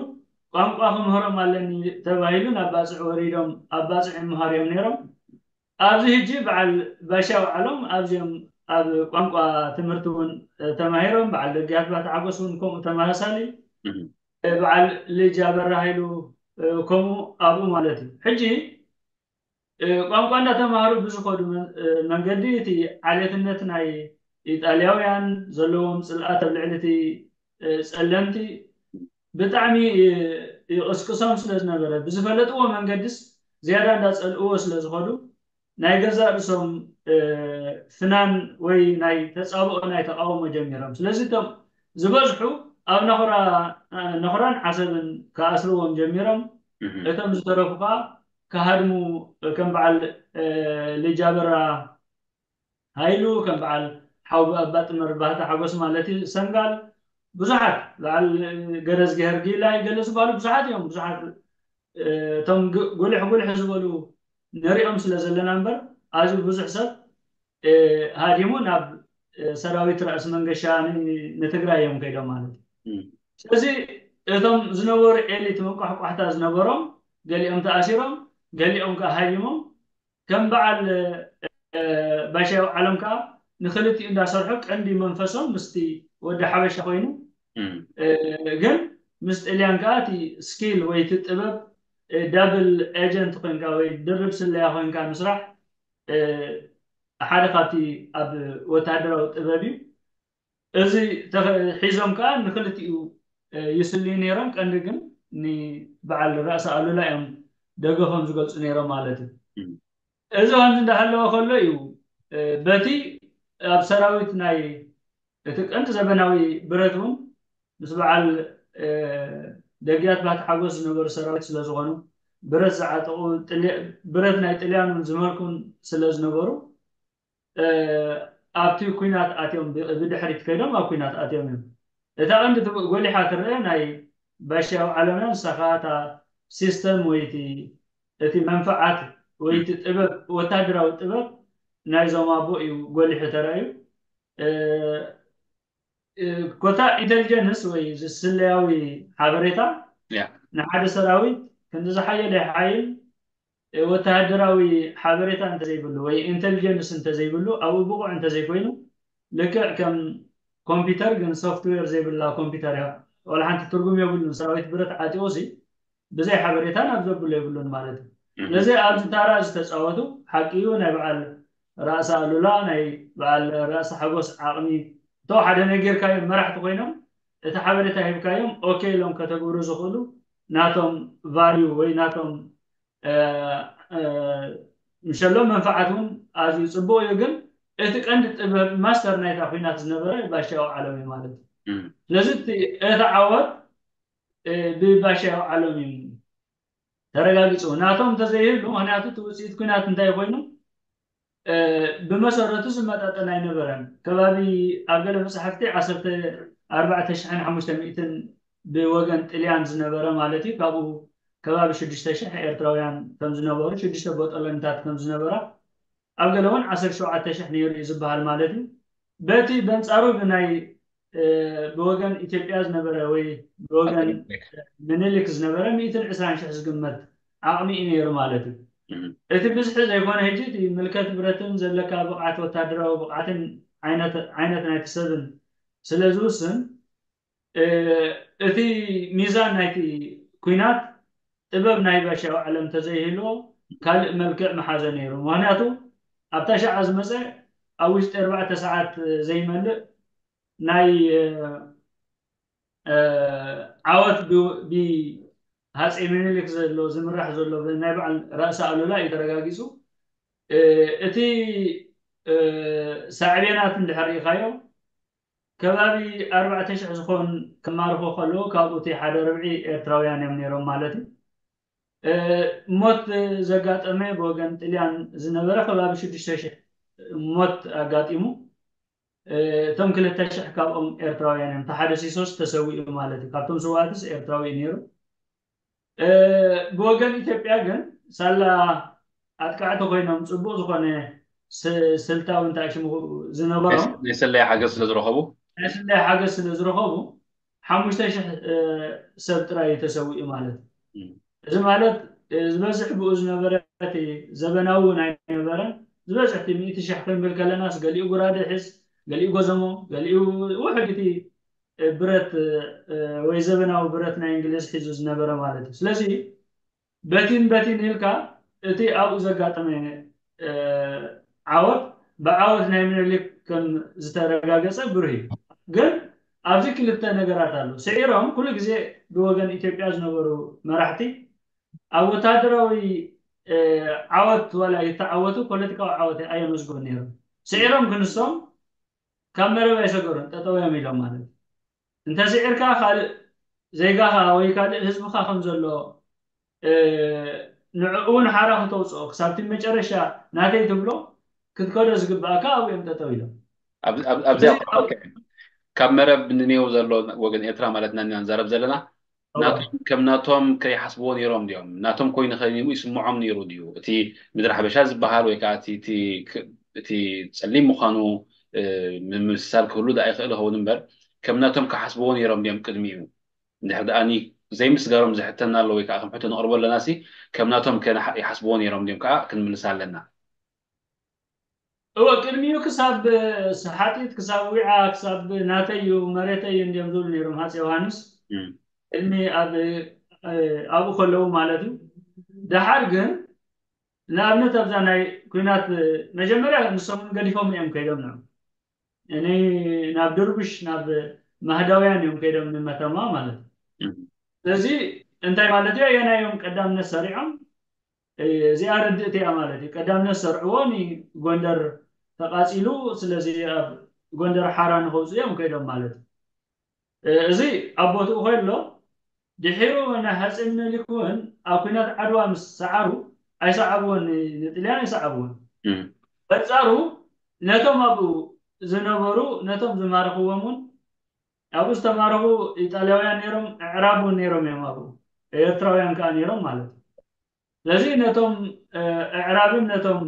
ቋንቋ ክምህሮም ኣለኒ ተባሂሉ ናብ ባፅዕ ወሪዶም ኣብ ባፅዕ ይምሃሩ እዮም ነይሮም። ኣብዚ ሕጂ በዓል ባሻ ባዕሎም ኣብዚኦም ኣብ ቋንቋ ትምህርቲ እውን ተማሂሮም በዓል ደግያት ባታ ሓጎስ እውን ከምኡ ተመሳሳሊ በዓል ልጅ ኣበራ ሃይሉ ከምኡ ኣብኡ ማለት እዩ። ሕጂ ቋንቋ እንዳተማሃሩ ብዝኸዱ መንገዲ እቲ ዓሌትነት ናይ ኢጣልያውያን ዘለዎም ፅልኣት ኣብ ልዕሊ እቲ ፀለምቲ ብጣዕሚ ይቕስቅሶም ስለ ዝነበረ ብዝፈለጥዎ መንገድስ ዝያዳ እንዳፀልእዎ ስለ ዝኸዱ ናይ ገዛእ ርእሶም ፍናን ወይ ናይ ተፃብኦ ናይ ተቃውሞ ጀሚሮም። ስለዚ እቶም ዝበዝሑ ኣብ ነኽራን ዓሰብን ክኣስርዎም ጀሚሮም። እቶም ዝተረፉ ከዓ ክሃድሙ ከም በዓል ልጃበራ ሃይሉ፣ ከም በዓል ሓው ኣባ ጥመር ባህታ ሓጎስ ማለት እዩ፣ ሰንጋል ብዙሓት፣ በዓል ገረዝጊሄር ጊላይ ገለ ዝበሃሉ ብዙሓት እዮም። ብዙሓት እቶም ጉልሕ ጉልሕ ዝበሉ ንሪኦም ስለ ዘለና እምበር ኣዝዩ ብዙሕ ሰብ ሃዲሙ ናብ ሰራዊት ራእሲ መንገሻ ንትግራይ እዮም ከይዶም ማለት እዩ። ስለዚ እቶም ዝነበሩ ኤሊት መቋሕቋሕታ ዝነበሮም ገሊኦም ተኣሲሮም፣ ገሊኦም ከዓ ሃዲሞም፣ ከም በዓል ባሻይ ዓለም ከዓ ንክልቲኡ እንዳሰርሑ ቀንዲ መንፈሶም ምስቲ ወዲ ሓበሻ ኮይኑ፣ ግን ምስ ጥልያን ከዓ እቲ ስኪል ወይ እቲ ጥበብ ዳብል ኤጀንት ኮይንካ ወይ ድርብ ስለያ ኮይንካ ምስራሕ ሓደ ካብቲ ኣብ ወታደራዊ ጥበብ እዩ። እዚ ሒዞም ከዓ ንክልቲኡ ይስልዩ ነይሮም። ቀንዲ ግን ንበዓል ራእሲ ኣሉላ እዮም ደገፎም ዝገልፁ ነይሮም ማለት እዩ። እዚ ከምዚ እንዳሃለወ ከሎ እዩ በቲ ኣብ ሰራዊት ናይ እቲ ቀንዲ ዘበናዊ ብረት እውን ምስ በዓል ደግያት ባህቲ ሓጎስ ዝነበሩ ሰራዊት ስለ ዝኾኑ፣ ብረት ዝዓጠቑ፣ ብረት ናይ ጥልያን እውን ዝመልኩን ስለ ዝነበሩ፣ ኣብቲ ኲናት ኣትዮም፣ ብድሕሪት ከይዶም ኣብ ኲናት ኣትዮም እዮም። እታ ቀንዲ ጎሊሓ ትረአ ናይ ባሻይ ዓለምና ንሳኻ እታ ሲስተም ወይ እቲ መንፍዓት ወይ እቲ ጥበብ፣ ወታደራዊ ጥበብ ናይዞም ኣቦ እዩ ጎሊሑ ተራእዩ። ኮታ ኢንቴሊጀንስ ወይ ስለያዊ ሓበሬታ ንሓደ ሰራዊት ክንዲ ዝሓየለ ይሓይል፣ ወተሃደራዊ ሓበሬታ እንተዘይብሉ ወይ ኢንቴሊጀንስ እንተዘይብሉ፣ ኣብኡ ብቑዕ እንተዘይኮይኑ፣ ልክዕ ከም ኮምፒውተር ግን ሶፍትዌር ዘይብላ ኮምፒውተር እያ። ዋላ ሓንቲ ትርጉም የብሉን። ሰራዊት ብረት ዓጢቑ ሲ ብዘይ ሓበሬታ ናብ ዘብሎ የብሉን ማለት እዩ። ስለዚ ኣብዚ ታራ ዝተፃወቱ ሓቂ እዩ። ናይ በዓል ራእሲ ኣሉላ፣ ናይ በዓል ራእሲ ሓጎስ ዓቕሚ እቶ ሓደ ነገርካዮም መራሕቲ ኮይኖም እቲ ሓበሬታ ሂብካዮም ኦኬ ኢሎም ከተግብሩ ዝኽእሉ ናቶም ቫልዩ ወይ ናቶም ምሸሎም መንፈዓት እውን ኣዝዩ ፅቡቅ እዩ። ግን እቲ ቀንዲ ጥበብ ማስተር ናይታ ኩናት ዝነበረ ባሻዊ ዓለም እዩ ማለት እዩ። ስለዚ እቲ ዓወት ብባሻዊ ዓለም እዩ ተረጋጊፁ። ናቶም እንተዘይህሉ፣ ምክንያቱ እቲ ውፅኢት ኩናት እንታይ ኮይኑ ብመሰረቱ ዝመጣጠን ኣይነበረን። ከባቢ ኣብ ገለ መፅሓፍቲ ዓሰርተ ኣርባዕተ ሽሕን ሓሙሽተ ሚእትን ብወገን ጥልያን ዝነበረ ማለት እዩ። ካብኡ ከባቢ ሽዱሽተ ሽሕ ኤርትራውያን ከም ዝነበሩ፣ ሽዱሽተ ቦጠለንታት ከም ዝነበራ፣ ኣብ ገለ እውን ዓሰርተ ሸውዓተ ሽሕ ነይሩ እዩ ዝበሃል ማለት እዩ። በቲ በንጻሩ ብናይ ብወገን ኢትዮጵያ ዝነበረ ወይ ብወገን ምኒልክ ዝነበረ ሚእትን ዕስራን ሽሕ ዝግመት ዓቕሚ እዩ ነይሩ ማለት እዩ። እቲ ብዝሒ ዘይኮነ ሕጂ እቲ ምልከት ብረትን ዘለካ ብቕዓት ወታደራዊ ብቕዓትን ዓይነት ናይቲ ሰብን ስለ ዝውስን እቲ ሚዛን ናይቲ ኩናት ጥበብ ናይ ባሻዊ ዓለም ተዘይህልዎ ካልእ መልክዕ መሓዘ ነይሩ። ምክንያቱ ኣብታ ሸዓ ዝመፀ ኣብ ውሽጢ ኣርባዕተ ሰዓት ዘይመልእ ናይ ዓወት ብሃፀይ ምኒልክ ዘሎ ዝምራሕ ዘሎ ናይ በዓል ራእሲ ኣሉላ እዩ ተረጋጊፁ። እቲ ሳዕቤናት እንድሕር ርኢኻዮ ከባቢ ኣርባዕተ ሽሕ ዝኾን ክማርኹ ከለዉ ካብኡ እቲ ሓደ ርብዒ ኤርትራውያን እዮም ነይሮም ማለት እዩ። ሞት ዘጋጠመ ብወገን ጥልያን ዝነበረ ከባቢ ሽዱሽተ ሽሕ ሞት ኣጋጢሙ። እቶም ክልተ ሽሕ ካብኦም ኤርትራውያን እዮም። እቲ ሓደ ሲሶስ ተሰዊኡ ማለት እዩ። ካብቶም ስውኣትስ ኤርትራዊ እዩ ነይሩ። ብወገን ኢትዮጵያ ግን ሳላ ኣጥቃዕቲ ኮይኖም ፅቡቅ ዝኾነ ስልታዊ እንታይ ሽሙ ዝነበሮም ናይ ስለያ ሓገዝ ስለ ዝረኸቡ ናይ ስለያ ሓገዝ ስለ ዝረኸቡ ሓሙሽተ ሽሕ ሰብ ጥራይ ተሰዊኡ ማለት እዩ። እዚ ማለት ዝበዝሕ ብኡ ዝነበረ እቲ ዘበናዊ እውን ኣይነበረን። ዝበዝሕ እቲ ሚእቲ ሽሕ ክንብል ከለናስ ገሊኡ ጉራደ ሒዝ፣ ገሊኡ ጎዘሞ፣ ገሊኡ ውሕድ እቲ ብረት ወይ ዘበናዊ ብረት ናይ እንግሊዝ ሒዙ ዝነበረ ማለት እዩ። ስለዚ በቲን በቲን ኢልካ እቲ ኣብኡ ዘጋጠመ ዓወት ብዓወት ናይ ምኒልክ ከም ዝተረጋገፀ ብሩህ እዩ። ግን ኣብዚ ክልተ ነገራት ኣሎ። ስዒሮም ኩሉ ግዜ ብወገን ኢትዮጵያ ዝነበሩ መራሕቲ ኣብ ወታደራዊ ዓወት ዋላ ይተዓወቱ ፖለቲካዊ ዓወት ኣየመዝገቡ ነይሮም። ስዒሮም ክንሶም ካብ መረብ ኣይሰገሩን፣ ጠጠው እዮም ኢሎም ማለት እዩ። እንተስዒርካ ካልእ ዜጋኻ ወይ ካልእ ህዝብኻ ከም ዘሎ ንዕኡ እውን ሓራ ክተውፅኦ ክሳብቲ መጨረሻ ናተይ ትብሎ ክትከዶ ዝግባእካ ኣብኡ እዮም ጠጠው ኢሎም። ኣብዚኣ ካብ መረብ ንኔው ዘሎ ወገን ኤርትራ ማለትና ኢና ንዛረብ ዘለና። ናቶም ከም ናቶም ከይሓስብዎ ነይሮም ድዮም? ናቶም ኮይኑ ከሚሙ ይስምዖም ነይሩ ድዩ? እቲ ምድሪ ሓበሻ ዝበሃል ወይ ከዓ እቲ ጸሊም ምዃኑ ምምስሳል ክህሉ ዳ ይኽእል ይኸውን እምበር ከም ናቶም ክሓስብዎ ነይሮም ድዮም ቅድሚኡ? እንድሕር ደኣ ዘይምስጋሮም ዝሕተና ኣሎ ወይ ከዓ ከም ሕቶ ነቕርቦ ኣለና ሲ ከም ናቶም ከ ይሓስብዎ ነይሮም ድዮም ከዓ ክንምልሳ ኣለና። እወ ቅድሚኡ ክሳብ ሰሓጢት ክሳብ ዊዓ ክሳብ ናተዩ መሬተዩ እንዲዮም ዝብሉ ነይሮም ሃፀ ዮሃንስ ቅድሚ ኣብኡ ከለዉ ማለት እዩ። ደሓር ግን ንኣብነት ኣብዛ ናይ ኩናት መጀመርያ ንሶም ገዲፎም እዮም ከይዶም ነ ናብ ድርቡሽ ናብ ማህዳውያን እዮም ከይዶም ንመተማ ማለት እዩ። ስለዚ እንታይ ማለት እዩ? ኣየናይ እዮም ቀዳምነት ሰሪዖም? እዚኣ ርድእቲ እያ ማለት እዩ። ቀዳምነት ሰርዕዎ ንጎንደር ተቃፂሉ፣ ስለዚ ኣብ ጎንደር ሓራ ንከውፅኡ እዮም ከይዶም ማለት እዩ። እዚ ኣብ ቦትኡ ከሎ ድሒሩ ናይ ሃፀይ ምኒልክ እውን ኣብ ኩናት ዓድዋ ምስ ሰዓሩ ኣይሰዓብዎን፣ ንጥልያን ኣይሰዓብዎን። በንፃሩ ነቶም ኣብኡ ዝነበሩ ነቶም ዝማረኽዎም እውን ኣብኡ ዝተማረኹ ኢጣልያውያን ነይሮም፣ ኣዕራብ እውን ነይሮም እዮም ኣብኡ ኤርትራውያን ከዓ ነይሮም ማለት እዩ። ስለዚ ነቶም ኣዕራብን ነቶም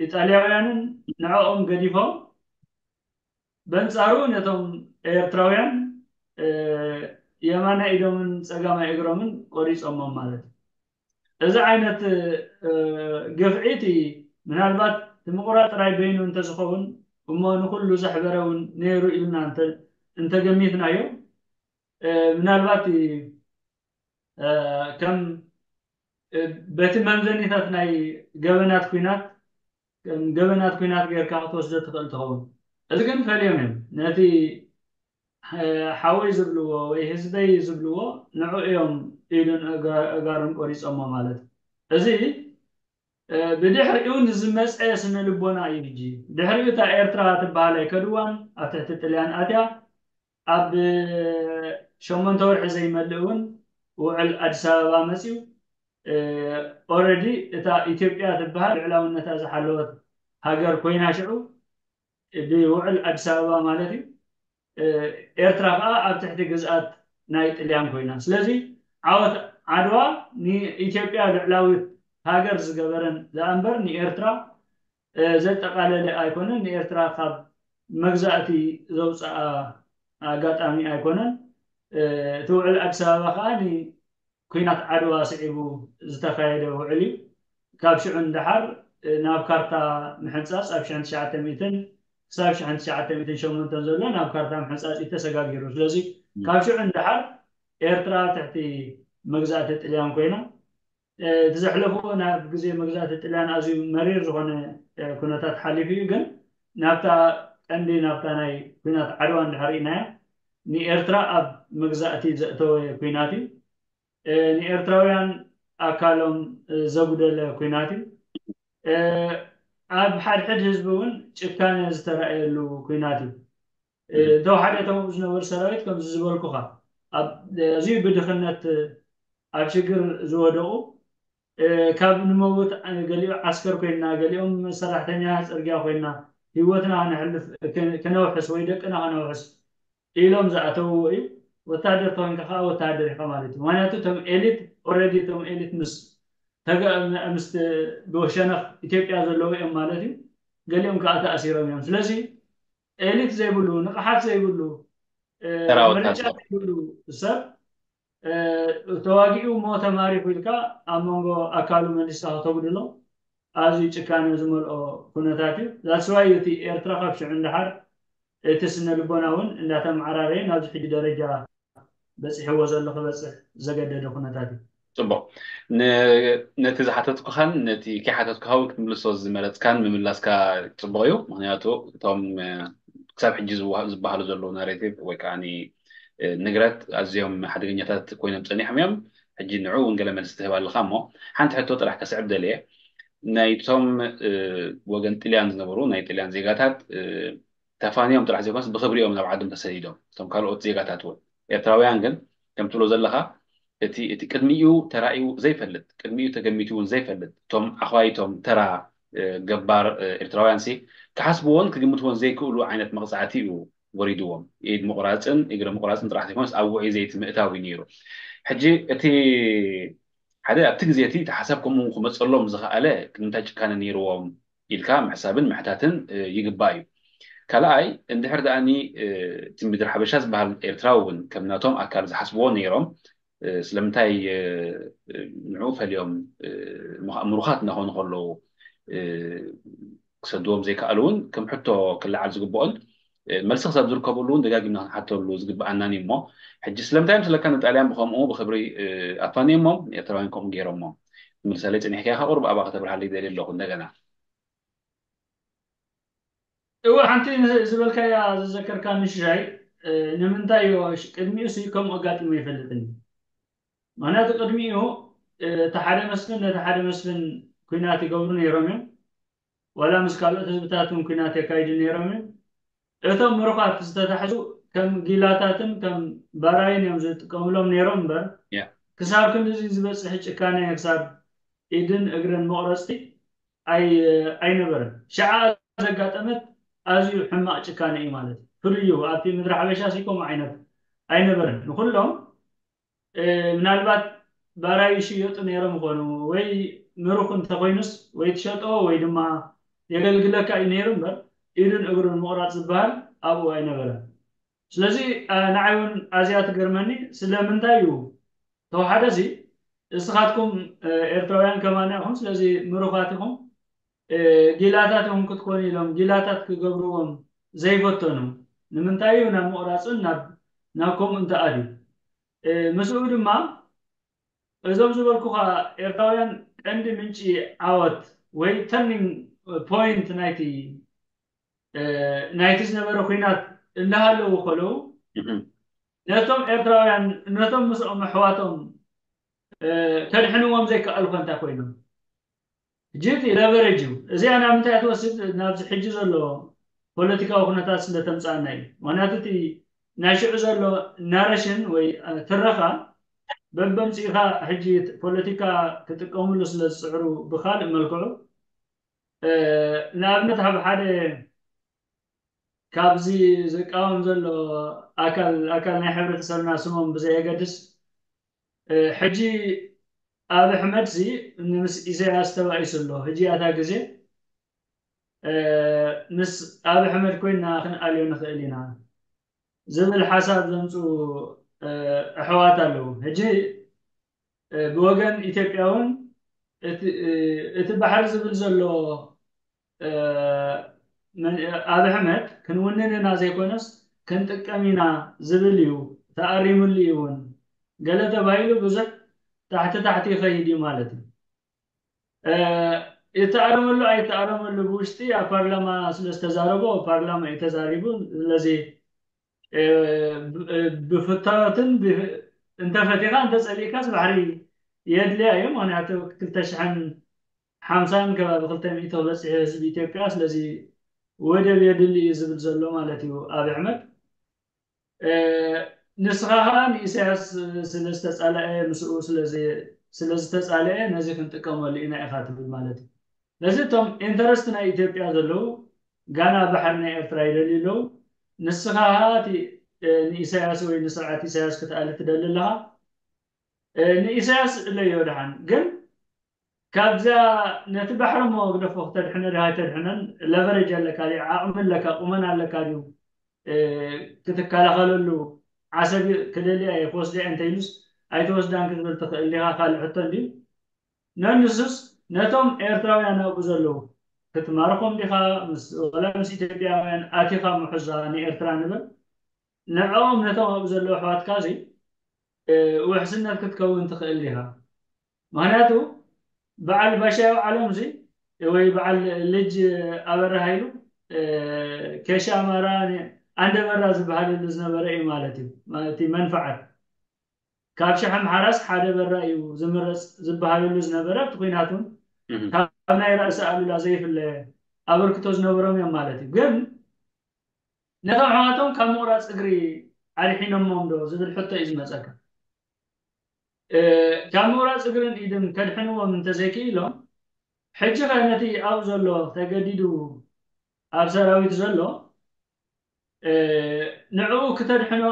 ኢጣልያውያንን ንዕኦም ገዲፎም በንጻሩ ነቶም ኤርትራውያን የማናይ ኢዶምን ጸጋማይ እግሮምን ቆሪጾሞም ማለት እዩ። እዚ ዓይነት ግፍዒ እቲ ምናልባት እቲ ምቑራጽ ጥራይ በይኑ እንተዝኸውን እሞ ንኹሉ ዘሕበረ እውን ነይሩ ኢልና እንተገሚትናዮ ምናልባት ከም በቲ መምዘኒታት ናይ ገበናት ኩናት ገበናት ኩናት ጌርካ ክትወስዶ ትኽእል ትኸውን። እዚ ግን ፈልዮም እዮም። ነቲ ሓወይ ዝብልዎ ወይ ህዝበይ ዝብልዎ ንዑ እዮም ኢዱን እጋሩን ቆሪጾሞ ማለት እዩ። እዚ ብድሕሪኡ ንዝመፀ ስነ ልቦና እዩ። ሕጂ ድሕሪኡ እታ ኤርትራ ትበሃል ኣይከድዋን ኣብ ትሕቲ ጥልያን ኣትያ ኣብ ሸሞንተ ወርሒ ዘይመልእ እውን ውዕል ኣዲስ ኣበባ መፅዩ። ኦረዲ እታ ኢትዮጵያ ትበሃል ልዕላውነታ ዝሓለወት ሃገር ኮይና ሽዑ ብውዕል ኣዲስ ኣበባ ማለት እዩ። ኤርትራ ከዓ ኣብ ትሕቲ ግዝኣት ናይ ጥልያን ኮይና። ስለዚ ዓወት ዓድዋ ንኢትዮጵያ ልዕላዊት ሃገር ዝገበረን ደኣ እምበር ንኤርትራ ዘጠቓለለ ኣይኮነን። ንኤርትራ ካብ መግዛእቲ ዘውፅኣ ኣጋጣሚ ኣይኮነን። እቲ ውዕል ኣዲስ ኣበባ ከዓ ንኩናት ዓድዋ ስዒቡ ዝተኻየደ ውዕል እዩ። ካብ ሽዑ ንደሓር ናብ ካርታ ምሕንፃፅ ኣብ ሽሕን ትሽዓተ ሚእትን ክሳብ ሽሕን ትሽዓተ ሚእትን ሸሞንተን ዘሎ ናብ ካርታ ምሕንፃፅ እዩ ተሰጋጊሩ። ስለዚ ካብ ሽዑ ንደሓር ኤርትራ ትሕቲ መግዛእቲ ጥልያን ኮይና እቲ ዘሕለፍዎ ናብ ግዜ መግዛእቲ ጥልያን ኣዝዩ መሪር ዝኾነ ኩነታት ሓሊፉ እዩ። ግን ናብታ ቀንዲ ናብታ ናይ ኩናት ዓድዋ እንድሕር ርኢናያ ንኤርትራ ኣብ መግዛእቲ ዘእተወ ኩናት እዩ። ንኤርትራውያን ኣካሎም ዘጉደለ ኩናት እዩ። ኣብ ሓድሕድ ህዝቢ እውን ጭካነ ዝተረኣየሉ ኩናት እዩ። ተወሓደ እቶም ዝነበሩ ሰራዊት ከምዚ ዝበልኩኻ ኣዝዩ ብድኽነት ኣብ ሽግር ዝወደቑ ካብ ንመውት ገሊኡ ዓስከር ኮይና ገሊኦም ሰራሕተኛ ፅርግያ ኮይና ህይወትና ከነውሕስ ወይ ደቅና ከነውሕስ ኢሎም ዝኣተውዎ እዩ። ወታደር ተኮንካ ከዓ ወታደር ኢኻ ማለት እዩ። ምክንያቱ እቶም ኤሊት ኦረዲ እቶም ኤሊት ምስ ምስ ብሸነኽ ኢትዮጵያ ዘለዉ እዮም ማለት እዩ። ገሊኦም ከዓ ተኣሲሮም እዮም። ስለዚ ኤሊት ዘይብሉ ንቕሓት ዘይብሉ ምርጫ ዘይብሉ ሰብ ተዋጊኡ እሞ ተማሪኹ ኢልካ ኣብ መንጎ ኣካሉ መሊስካ ከተጉድሎ ኣዝዩ ጭካነ ዝመልኦ ኩነታት እዩ። ዛስዋይ እቲ ኤርትራ ካብ ሽዑ ንደሓር እቲ ስነ ልቦና እውን እንዳተመዓራረየ ናብዚ ሕጂ ደረጃ በፂሕዎ ዘሎ ክበፅሕ ዘገደደ ኩነታት እዩ። ፅቡቅ። ነቲ ዝሓተትኩኻን ነቲ ከይሓተትኩኻ እውን ክትምልሶ ዝመረፅካን ምምላስካ ፅቡቅ እዩ። ምክንያቱ እቶም ክሳብ ሕጂ ዝበሃሉ ዘለዉ ናሬቲቭ ወይ ከዓ ንግረት ኣዝዮም ሓደገኛታት ኮይኖም ፀኒሖም እዮም። ሕጂ ንዑ እውን ገለ መልሲ ትህብ ኣለኻ እሞ ሓንቲ ሕቶ ጥራሕ ከስዕብ ደልየ ናይቶም ወገን ጥልያን ዝነበሩ ናይ ጥልያን ዜጋታት ተፋንዮም ጥራሕ ዘይኮነስ ብክብሪኦም ናብ ዓዶም ተሰዲዶም እቶም ካልኦት ዜጋታት እውን ኤርትራውያን ግን ከም ትብሎ ዘለኻ እቲ እቲ ቅድሚኡ ተራእዩ ዘይፈልጥ፣ ቅድሚኡ ተገሚቱ እውን ዘይፈልጥ፣ እቶም ኣኽባይቶም ተራ ገባር ኤርትራውያን ሲ ክሓስብዎን ክግምትዎን ዘይክእሉ ዓይነት መቕፃዕቲ እዩ ወሪድዎም። ኢድ ምቑራፅን እግሪ ምቑራፅን ጥራሕ ዘይኮነስ ኣብ ውዑይ ዘይቲ ምእታው እዩ ነይሩ። ሕጂ እቲ ሓደ ኣብቲ ግዜ እቲ እቲ ሓሳብ ከምኡ ክመፀሎም ዝኸኣለ ንምንታይ ጭካነ ነይርዎም ኢልካ ምሕሳብን ምሕታትን ይግባእ እዩ። ካልኣይ፣ እንድሕር ደኣኒ እቲ ምድሪ ሓበሻ ዝበሃል ኤርትራዊ እውን ከም ናቶም ኣካል ዝሓስብዎ ነይሮም፣ ስለምንታይ ንዕኡ ፈልዮም ምሩኻት እናኾኑ ከለዉ ክሰድዎም ዘይከኣሉ እውን ከም ሕቶ ክለዓል ዝግብኦን መልሲ ክሳብ ዝርከበሉ እውን ደጋጊምና ክንሓተሉ ዝግብኣናን እዩ። እሞ ሕጂ ስለምንታይ እዮም ስለካ ንጣልያን ብኸምኡ ብክብሪ ኣፋንዮሞም ንኤርትራውያን ከምኡ ገይሮሞ? ትምልሰለይ ጸኒሕካ ኢኻ ቁሩብ ኣብኣ ከተብርሃለይ ደልየ ኣለኹ እንደገና። እወ ሓንቲ ዝበልካያ ዝዘከርካኒ ሽሻይ ንምንታይ እዩ ቅድሚኡ ሲ ከምኡ ኣጋጢሙ ኣይፈልጥን። ምክንያቱ ቅድሚኡ እቲ ሓደ መስፍን ነቲ ሓደ መስፍን ኩናት ይገብሩ ነይሮም እዮም። ዋላ ምስ ካልኦት ህዝብታት እውን ኩናት የካይዱ ነይሮም እዮም። እቶም ምሩኻት ዝተታሕዙ ከም ጊላታትን ከም ባራይን እዮም ዝጥቀምሎም ነይሮም እምበር ክሳብ ክንድዚ ዝበፅሕ ጭካነ ክሳብ ኢድን እግርን መቑረፅቲ ኣይነበረን። ሽዓ ዘጋጠመት ኣዝዩ ሕማቕ ጭካነ እዩ ማለት እዩ። ፍሉይ እዩ። ኣብቲ ምድሪ ሓበሻ ሲ ከምኡ ዓይነት ኣይነበረን። ንኩሎም ምናልባት ባራይ ይሽየጡ ነይሮም ይኾኑ ወይ ምሩኽ እንተኾይኑስ ወይ ትሸጦ ወይ ድማ የገልግለካ እዩ ነይሩ እምበር ኢዱን እግሩን ምቑራፅ ዝበሃል ኣብኡ ኣይነበረን። ስለዚ ንዓይ እውን ኣዝያ ትገርመኒ። ስለምንታይ እዩ ተወሓደ ሲ እስኻትኩም ኤርትራውያን ከማና ኢኹም፣ ስለዚ ምሩኻት ኢኹም፣ ጊላታት ኢኹም ክትኮኑ ኢሎም ጊላታት ክገብርዎም ዘይፈተኑ ንምንታይ እዩ ናብ ምቑራፅን ናብ ከምኡ እንተኣድዩ? ምስኡ ድማ እዞም ዝበልኩኻ ኤርትራውያን ቀንዲ ምንጪ ዓወት ወይ turning point ናይቲ ናይቲ ዝነበረ ኩናት እንዳሃለዉ ከለዉ ነቶም ኤርትራውያን ነቶም ምስኦም ኣሕዋቶም ከድሕንዎም ዘይከኣሉ ከ እንታይ ኮይኖም? ሕጂ እቲ leverage እዩ። እዚኣ ናብ ምንታይ ትወስድ? ናብዚ ሕጂ ዘሎ ፖለቲካዊ ኩነታት ስለ ተምፅኣና እዩ። ምክንያቱ እቲ ናይ ሽዑ ዘሎ ናረሽን ወይ ትረኻ በበምፅኢኻ ሕጂ ፖለቲካ ክጥቀምሉ ስለ ዝፅዕሩ ብካልእ መልክዑ ንኣብነት ኣብ ሓደ ካብዚ ዝቃወም ዘሎ ኣካል ኣካል ናይ ሕብረተሰብና ስሞም ብዘየገድስ ሕጂ ኣብ ኣሕመድ ሲ ምስ ኢሳያስ ተባኢሱ ኣሎ። ሕጂ ኣታ ግዜ ምስ ኣብ ኣሕመድ ኮይና ክንኣልዮ ንኽእል ኢና ዝብል ሓሳብ ዘምፁ ኣሕዋት ኣለዉ። ሕጂ ብወገን ኢትዮጵያ እውን እቲ ባሕሪ ዝብል ዘሎ ኣብ ኣሕመድ ክንውንን ኢና ዘይኮነስ ክንጥቀም ኢና ዝብል እዩ ተኣሪምሉ እዩ እውን ገለ ተባሂሉ ብዙሕ ታሕቲ ታሕቲ ይኸይድ እዩ ማለት እዩ። ይተኣረመሉ ኣይተኣረመሉ ብውሽጢ ኣብ ፓርላማ ስለዝተዛረቦ ፓርላማ እዩ ተዛሪቡ። ስለዚ ብፍታወትን እንተፈቲኻ እንተፀሊእካስ ባሕሪ የድልያ እዩ። ምክንያቱ ክልተ ሽሕን ሓምሳን ከባቢ ክልተ ሚእቲ ክበፅሕ ህዝቢ ኢትዮጵያ ስለዚ ወደብ የድሊ እዩ ዝብል ዘሎ ማለት እዩ ኣብ ኣሕመድ። ንስኻ ከዓ ንኢሳያስ ስለዝተፃለአ ምስኡ ስለዝተፃለአ ነዚ ክንጥቀመሉ ኢና ኢኻ ትብል ማለት እዩ። ስለዚ እቶም ኢንተረስት ናይ ኢትዮጵያ ዘለዉ ጋና ባሕሪ ናይ ኤርትራ ይደልዩ ኣለዉ። ንስኻ ከዓ እቲ ንኢሳያስ ወይ ንስርዓት ኢሳያስ ክትኣሊ ትደሊ ኣለኻ። ንኢሳያስ እለዮ ደሓን ግን ካብዛ ነቲ ባሕሪ እሞ ግደፎ ክተድሕነ ድሃ ኣይተድሕነን ለቨረጅ ኣለካ ድዩ ዓቕሚ ኣለካ ቁመና ኣለካ ድዩ ክትከላኸለሉ ዓሰብ ክደልያ እየ ክወስዳ እየ እንተኢሉስ ኣይትወስዳን ክትብል ትኽእል ዲኻ ካልእ ሕቶ እንድዩ ነንሱስ ነቶም ኤርትራውያን ኣብኡ ዘለዉ ክትማርኾም ዲኻ ወላ ምስ ኢትዮጵያውያን ኣቲኻ ምሕዛ ንኤርትራ ንብል ንዕኦም ነቶም ኣብኡ ዘለዉ ኣሕዋትካ እዚ ውሕስነት ክትከውን ትኽእል ዲኻ ምክንያቱ በዓል ባሻዮ ዓለም እዚ ወይ በዓል ልጅ ኣበራ ሃይሉ ኬሻ ኣማራ ኣንደ በራ ዝበሃለሉ ዝነበረ እዩ ማለት እዩ እቲ መንፈዓት ካብ ሽሕ ኣምሓራስ ሓደ በራ እዩ ዝምረፅ ዝበሃለሉ ዝነበረ ኣብቲ ኩናት እውን ካብ ናይ ራእሲ ኣሉላ ዘይፍለ ኣበርክቶ ዝነበሮም እዮም ማለት እዩ ግን ነቶም ኣሕዋቶም ካብ ምቑራፅ እግሪ ኣድሒኖሞም ዶ ዝብል ሕቶ እዩ ዝመፀካ ካብ ምቑራፅ እግርን ኢድን ከድሕንዎም እንተዘይክኢሎም፣ ሕጂ ኸ ነቲ ኣብኡ ዘሎ ተገዲዱ ኣብ ሰራዊት ዘሎ ንዕኡ ክተድሕኖ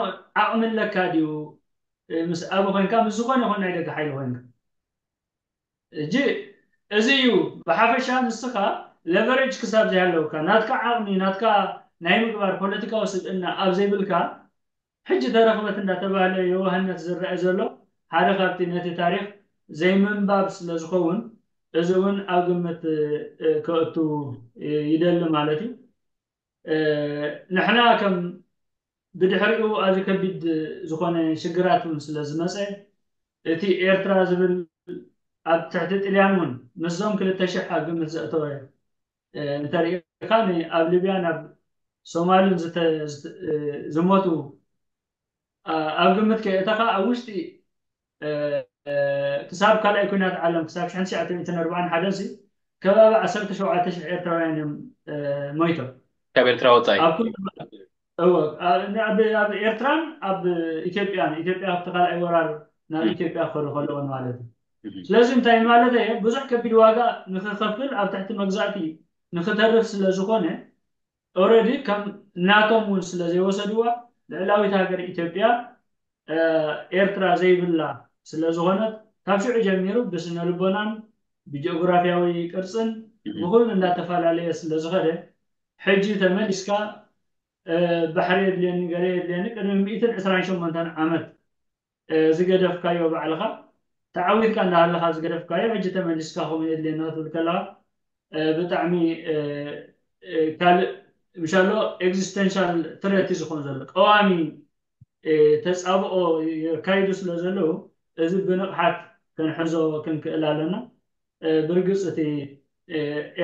ዓቕሚ ኣለካ ድዩ? ምስ ኣብ ኮንካ ምስ ዝኾነ ይኹን ናይ ደገ ሓይሊ ኮንካ እጂ እዚ እዩ ብሓፈሻ ንስኻ ለቨሬጅ ክሳብ ዘይሃለውካ ናትካ ዓቕሚ ናትካ ናይ ምግባር ፖለቲካዊ ስብእና ኣብ ዘይብልካ ሕጂ ተረኽበት እንዳተባህለ የዋህነት ዝረአ ዘሎ ሓደ ካብቲ ነቲ ታሪኽ ዘይምንባብ ስለ ዝኸውን እዚ እውን ኣብ ግምት ከእቱ ይደሊ ማለት እዩ። ንሕና ከም ብድሕሪኡ ኣዚ ከቢድ ዝኾነ ሽግራት እውን ስለ ዝመፀ እቲ ኤርትራ ዝብል ኣብ ትሕቲ ጥልያን እውን ምስዞም ክልተ ሽሕ ኣብ ግምት ዘእተወ እንተሪኢኻ ኣብ ሊብያን ኣብ ሶማልን ዝሞቱ ኣብ ግምት ከየእተኻ ኣብ ውሽጢ ክሳብ ካልኣይ ኩናት ዓለም ክሳብ ሽሕን ትሽዓተ ሚእትን ኣርባዓን ሓደን ሲ ከባቢ ዓሰርተ ሸውዓተ ሽሕ ኤርትራውያን እዮም ሞይቶም። ካብ ኤርትራ ወጻኢ ኣብ ኩሉ እወ፣ ኣብ ኣብ- ኣብ ኤርትራን ኣብ ኢትዮጵያን ኢትዮጵያ ኣብቲ ካልኣይ ወራር ናብ ኢትዮጵያ ክኸዱ ከለውን ማለት እዩ። ስለዚ እንታይ ማለት እየ ብዙሕ ከቢድ ዋጋ ንክኸፍል ኣብ ትሕቲ መግዛእቲ ንክተርፍ ስለ ዝኾነ ኦረዲ ከም ናቶም እውን ስለ ዘይወሰድዋ ልዕላዊት ሃገር ኢትዮጵያ ኤርትራ ዘይብላ ስለ ዝኾነት ካብ ሽዑ ጀሚሩ ብስነ ልቦናን ብጂኦግራፊያዊ ቅርፅን ብኩሉ እንዳተፈላለየ ስለ ዝኸደ ሕጂ ተመሊስካ ባሕሪ የድልየኒ ገለ የድልየኒ ቅድሚ ሚእትን ዕስራን ሸሞንተን ዓመት ዝገደፍካዮ ባዕልኻ ተዓዊትካ እንዳሃለኻ ዝገደፍካዮ ሕጂ ተመሊስካ ከምኡ የድልየኒ ክትብል ከለኻ ብጣዕሚ ካልእ ምሻሎ ኤግዚስተንሻል ትረት እዩ ዝኾን ዘሎ ቀዋሚ ተፃብኦ የካይዱ ስለ ዘለዉ እዚ ብንቕሓት ክንሕዞ ክንክእል ኣለና። ብርግፅ እቲ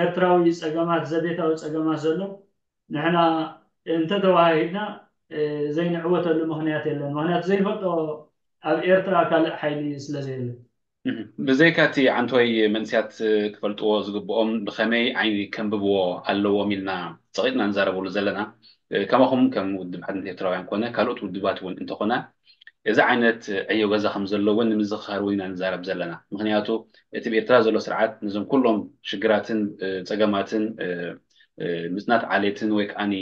ኤርትራዊ ፀገማት ዘቤታዊ ፀገማት ዘሎ ንሕና እንተተዋሂድና ዘይንዕወተሉ ምክንያት የለን። ምክንያቱ ዘይንፈልጦ ኣብ ኤርትራ ካልእ ሓይሊ ስለ ዘየለ። ብዘይካ እቲ ዓንቶይ መንእስያት ክፈልጥዎ ዝግብኦም ብኸመይ ዓይኒ ከንብብዎ ኣለዎም ኢልና ፀቒጥና ንዛረበሉ ዘለና ከማኹም ከም ውድብ ሓድነት ኤርትራውያን ኮነ ካልኦት ውድባት እውን እንተኾና እዚ ዓይነት ዕዮ ገዛ ከም ዘለዎን ንምዝኻር እውን ኢና ንዛረብ ዘለና። ምክንያቱ እቲ ብኤርትራ ዘሎ ስርዓት ነዞም ኩሎም ሽግራትን ፀገማትን ምፅናት ዓሌትን ወይ ከዓኒ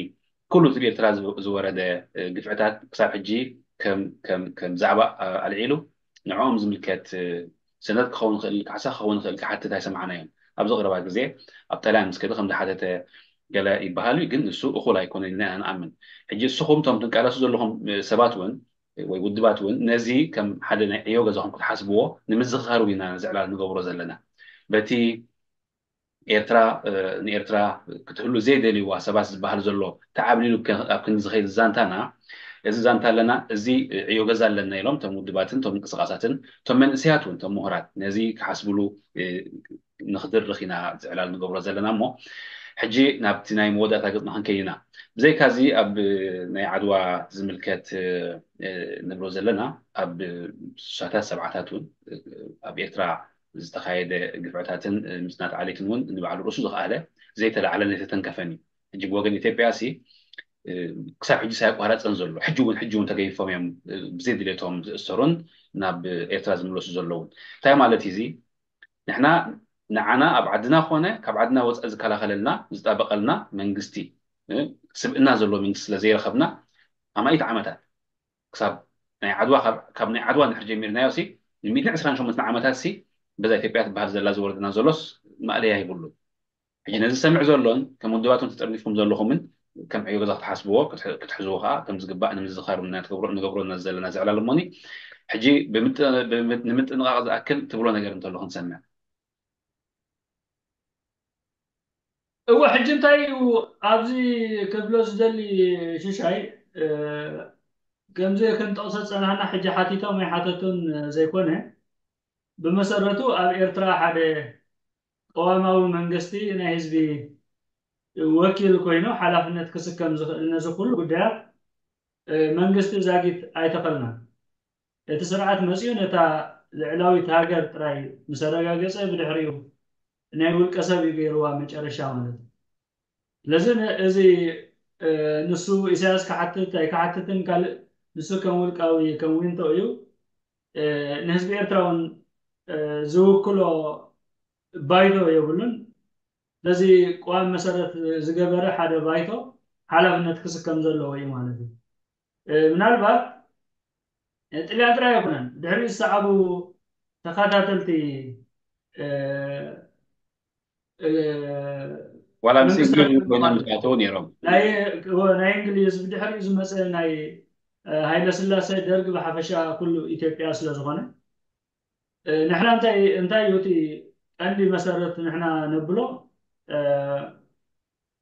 ኩሉ እቲ ብኤርትራ ዝወረደ ግፍዕታት ክሳብ ሕጂ ከም ዛዕባ ኣልዒሉ ንዕኦም ዝምልከት ሰነድ ክኸውን ይኽእል፣ ካሕሳ ክኸውን ይኽእል ክሓትት ኣይሰማዕናዮን። ኣብዚ ቀረባ ግዜ ኣብ ጣልያን ምስ ከደ ከም ዝሓተተ ገለ ይበሃል እዩ፣ ግን ንሱ እኹል ኣይኮነን ኢልና ኢና ንኣምን። ሕጂ ንስኹም እቶም ትንቀሳቐሱ ዘለኹም ሰባት እውን ወይ ውድባት እውን ነዚ ከም ሓደ ናይ ዕዮ ገዛኹም ክትሓስብዎ ንምዝኽኻር እውን ኢና እዚ ዕላል ንገብሮ ዘለና። በቲ ኤርትራ ንኤርትራ ክትህሉ ዘይደልይዋ ሰባት ዝበሃል ዘሎ ተዓብሊሉ ኣብ ክንዲ ዝኸይድ ዛንታና እዚ ዛንታ ኣለና፣ እዚ ዕዮ ገዛ ኣለና ኢሎም እቶም ውድባትን እቶም ምንቅስቃሳትን እቶም መንእሰያት እውን እቶም ምሁራት ነዚ ክሓስብሉ ንክድርኽ ኢና ዝዕላል ንገብሮ ዘለና እሞ ሕጂ ናብቲ ናይ መወዳእታ ገፅና ክንከይድ ኢና። ብዘይካዚ ኣብ ናይ ዓድዋ ዝምልከት ንብሎ ዘለና ኣብ ስሳታት ሰብዓታት እውን ኣብ ኤርትራ ዝተኻየደ ግፍዕታትን ምፅናት ዓሌትን እውን ንባዕሉ ርእሱ ዝኸኣለ ዘይተላዕለን ዘይተተንከፈን እዩ። ሕጂ ብወገን ኢትዮጵያ ሲ ክሳብ ሕጂ ሳይቋረፀን ዘሎ ሕጂ እውን ሕጂ እውን ተገይፎም እዮም ብዘይ ድሌቶም ዝእሰሩን ናብ ኤርትራ ዝምለሱ ዘለውን እንታይ ማለት እዩ እዚ ንሕና ንዓና ኣብ ዓድና ኮነ ካብ ዓድና ወፃኢ ዝከላኸለልና ዝጣበቐልና መንግስቲ ስብእና ዘለዎ መንግስቲ ስለ ዘይረኸብና ኣማኢት ዓመታት ክሳብ ናይ ዓድዋ ካብ ናይ ዓድዋ እንድሕር ጀሚርናዮ ሲ ን ሚእትን ዕስራን ሸሞንተን ዓመታት ሲ በዛ ኢትዮጵያ ትበሃል ዘላ ዝወረደና ዘሎስ ማእለያ ይብሉን። ሕጂ ነዚ ዝሰምዕ ዘሎን ከም ውድባትን ተጠርኒፍኩም ዘለኹምን ከም ዕዮ ገዛ ክትሓስብዎ ክትሕዝዎ ከዓ ከም ዝግባእ ንምዝኻር ኢና ንገብሮ ዘለና ዘለና ዘዕላል እሞኒ ሕጂ ንምጥንቓቕ ዝኣክል ትብሎ ነገር እንተሎ ክንሰምዕ። እወ ሕጂ እንታይ እዩ ኣብዚ ክብሎ ዝደሊ ሽሻይ ከምዚ ክንጠቕሶ ዝፀናሕና ሕጂ ሓቲቶም ኣይሓተቱን ዘይኮነ ብመሰረቱ ኣብ ኤርትራ ሓደ ቅዋማዊ መንግስቲ ናይ ህዝቢ ወኪል ኮይኑ ሓላፍነት ክስከም ዝኽእል ነዚ ኩሉ ጉዳያት መንግስቲ ዛጊት ኣይተኸልናን። እቲ ስርዓት መፂኡ ነታ ልዕላዊት ሃገር ጥራይ ምስ ኣረጋገፀ ብድሕሪኡ ናይ ውልቀ ሰብ እዩ ገይርዋ መጨረሻ ማለት እዩ። ስለዚ እዚ ንሱ ኢሳያስ ክሓትት ኣይክሓትትን ካልእ ንሱ ከም ውልቃዊ ከም ዊንቶ እዩ ንህዝቢ ኤርትራ እውን ዝውክሎ ባይቶ የብሉን። በዚ ቅዋም መሰረት ዝገበረ ሓደ ባይቶ ሓላፍነት ክስከም ዘለዎ እዩ ማለት እዩ። ምናልባት ጥልያን ጥራይ ኣይኮነን፣ ድሕሪ ዝሰዓቡ ተኸታተልቲ ዋላ ምስ እንግሊዝ ኮይኖም ዝኣተው ነይሮም። ናይ እንግሊዝ ብድሕሪኡ ዝመፀ ናይ ሃይለ ስላሴ፣ ደርግ፣ ብሓፈሻ ኩሉ ኢትዮጵያ ስለዝኾነ ንሕና እንታይ እዩ እቲ ቀንዲ መሰረት ንሕና ነብሎ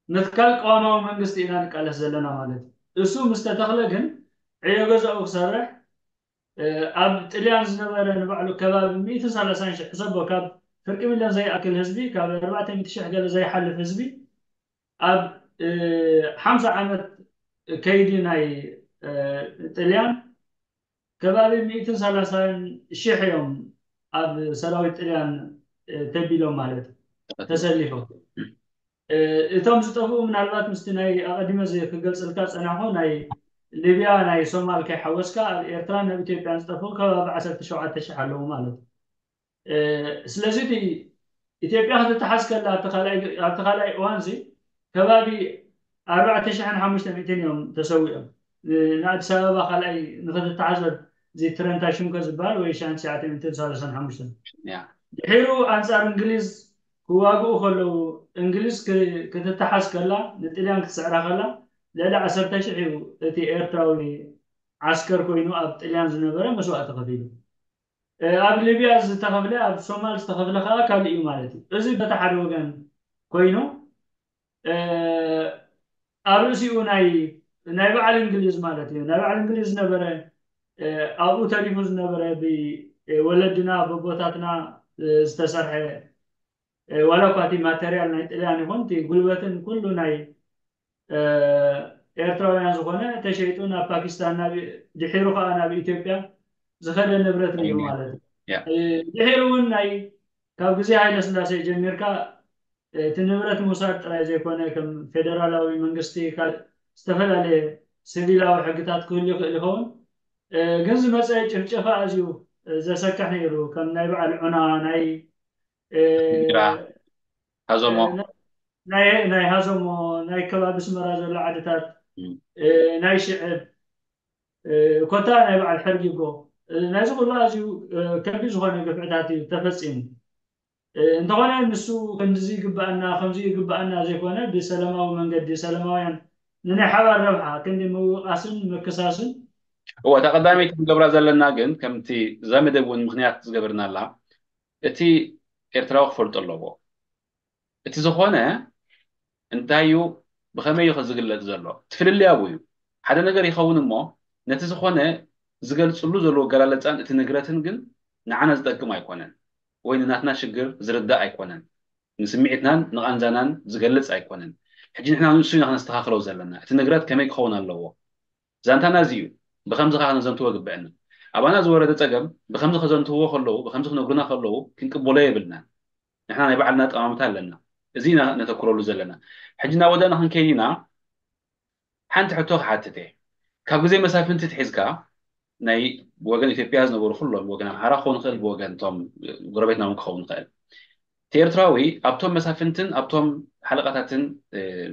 ምትካል ቅዋማዊ መንግስቲ ኢና ንቃለስ ዘለና ማለት እዩ። እሱ ምስ ተተኽለ ግን ዕዮ ገዛኡ ክሰርሕ ኣብ ጥልያን ዝነበረ ንባዕሉ ከባቢ ሚእትን ሰላሳን ሽሕ ሕሰቦ፣ ካብ ፍርቂ ሚልዮን ዘይኣክል ህዝቢ፣ ካብ ኣርባዕተ ሚእቲ ሽሕ ገለ ዘይሓልፍ ህዝቢ ኣብ ሓምሳ ዓመት ከይዲ ናይ ጥልያን ከባቢ ሚእትን ሰላሳን ሽሕ እዮም ኣብ ሰራዊት ጥልያን ተቢሎም ማለት እዩ ተሰሊፎም። እቶም ዝጠፍኡ ምናልባት ምስቲ ናይ ኣቐዲመ ክገልፅልካ ዝፀናሕኩ ናይ ሊብያ ናይ ሶማል ከይሓወስካ ኣብ ኤርትራን ኣብ ኢትዮጵያን ዝጠፍኡ ከባቢ ዓሰርተ ሸውዓተ ሽሕ ኣለዉ ማለት እዩ። ስለዚ እቲ ኢትዮጵያ ክትተሓዝ ከላ ኣብቲ ካልኣይ እዋን እዚ ከባቢ ኣርባዕተ ሽሕን ሓሙሽተ ሚእትን እዮም ተሰዊኦም። ንኣዲስ ኣበባ ካልኣይ ንክትተሓዝ እዚ ትረንታ ሽምከ ዝበሃል ወይ ሽሕን ትሽዓተ ሚእትን ሰላሳን ሓሙሽተን ድሒሩ ኣንፃር እንግሊዝ ክዋግኡ ከለዉ እንግሊዝ ክትተሓዝ ከላ ንጥልያን ክትስዕራ ከላ ልዕሊ ዓሰርተ ሽሕ እዩ እቲ ኤርትራዊ ዓስከር ኮይኑ ኣብ ጥልያን ዝነበረ መስዋእቲ ከፊሉ። ኣብ ሊብያ ዝተኸፍለ ኣብ ሶማል ዝተኸፍለ ከዓ ካልእ እዩ ማለት እዩ። እዚ በቲ ሓደ ወገን ኮይኑ ኣብ ርእሲኡ ናይ ናይ በዓል እንግሊዝ ማለት እዩ ናይ በዓል እንግሊዝ ዝነበረ ኣብኡ ተሪፉ ዝነበረ ብወለድና በቦታትና ዝተሰርሐ ዋላ እኳ እቲ ማተርያል ናይ ጥልያን ይኹን እቲ ጉልበትን ኩሉ ናይ ኤርትራውያን ዝኾነ ተሸይጡ ናብ ፓኪስታን ድሒሩ ከዓ ናብ ኢትዮጵያ ዝኸደ ንብረት እዩ ማለት እዩ። ድሒሩ እውን ናይ ካብ ግዜ ሃይለ ስላሴ ጀሚርካ እቲ ንብረት ምውሳድ ጥራይ ዘይኮነ ከም ፌደራላዊ መንግስቲ ካልእ ዝተፈላለየ ሲቪላዊ ሕግታት ክህሉ ይኽእል ይኸውን። ግን ዝመፀ ጭፍጨፋ ኣዝዩ ዘሰክሕ ነይሩ። ከም ናይ በዓል ዑና ናይ ሃዞሞ ናይ ሃዞሞ ናይ ከባቢ ስመራ ዘሎ ዓድታት ናይ ሽዕብ ኮታ ናይ በዓል ሕርጊጎ ናይዚ ኩሉ ኣዝዩ ከቢድ ዝኾነ ግፍዕታት እዩ ተፈፂሙ። እንተኾነ ንሱ ክንድዚ ይግበኣና ከምዚ ይግበኣና ዘይኮነ ብሰላማዊ መንገዲ ሰላማውያን ንናይ ሓባር ረብሓ ክንዲ ምውቃስን ምክሳስን እወ እታ ቀዳመይቲ ክንገብራ ዘለና ግን ከምቲ እዛ መደብ እውን ምክንያት ዝገበርናላ እቲ ኤርትራዊ ክፈልጦ ኣለዎ። እቲ ዝኾነ እንታይ እዩ ብኸመይ እዩ ዝግለጽ ዘሎ እቲ ፍልልይ ኣብኡ እዩ። ሓደ ነገር ይኸውን እሞ ነቲ ዝኾነ ዝገልጽሉ ዘሎ ኣገላለጻን እቲ ንግረትን ግን ንዓና ዝጠቅም ኣይኮነን ወይ ንናትና ሽግር ዝርዳእ ኣይኮነን። ንስምዒትናን ንቓንዛናን ዝገልጽ ኣይኮነን። ሕጂ ንሕና ንሱ ኢና ክነስተኻኽለው ዘለና። እቲ ንግረት ከመይ ክኸውን ኣለዎ? ዛንታና እዚ እዩ። ብኸምዚ ኸዓ ክነዘንትዎ ይግበአና። ኣባና ዝወረደ ጸገም ብኸምዚ ከዘንትውዎ ከለዉ ብኸምዚ ክነግሩና ከለዉ ክንቅበሎ የብልናን። ንሕና ናይ ባዕልና ኣጠማምታ ኣለና። እዚ ኢና ነተኩረሉ ዘለና። ሕጂ ናብ ወዳእና ክንከይድ ኢና። ሓንቲ ሕቶ ክሓትት እየ። ካብ ግዜ መሳፍንቲ ትሒዝካ ናይ ብወገን ኢትዮጵያ ዝነበሩ ኩሎም ብወገን ኣምሓራ ክኸውን ይኽእል ብወገን እቶም ጎረቤትና እውን ክኸውን ይኽእል እቲ ኤርትራዊ ኣብቶም መሳፍንትን ኣብቶም ሓለቓታትን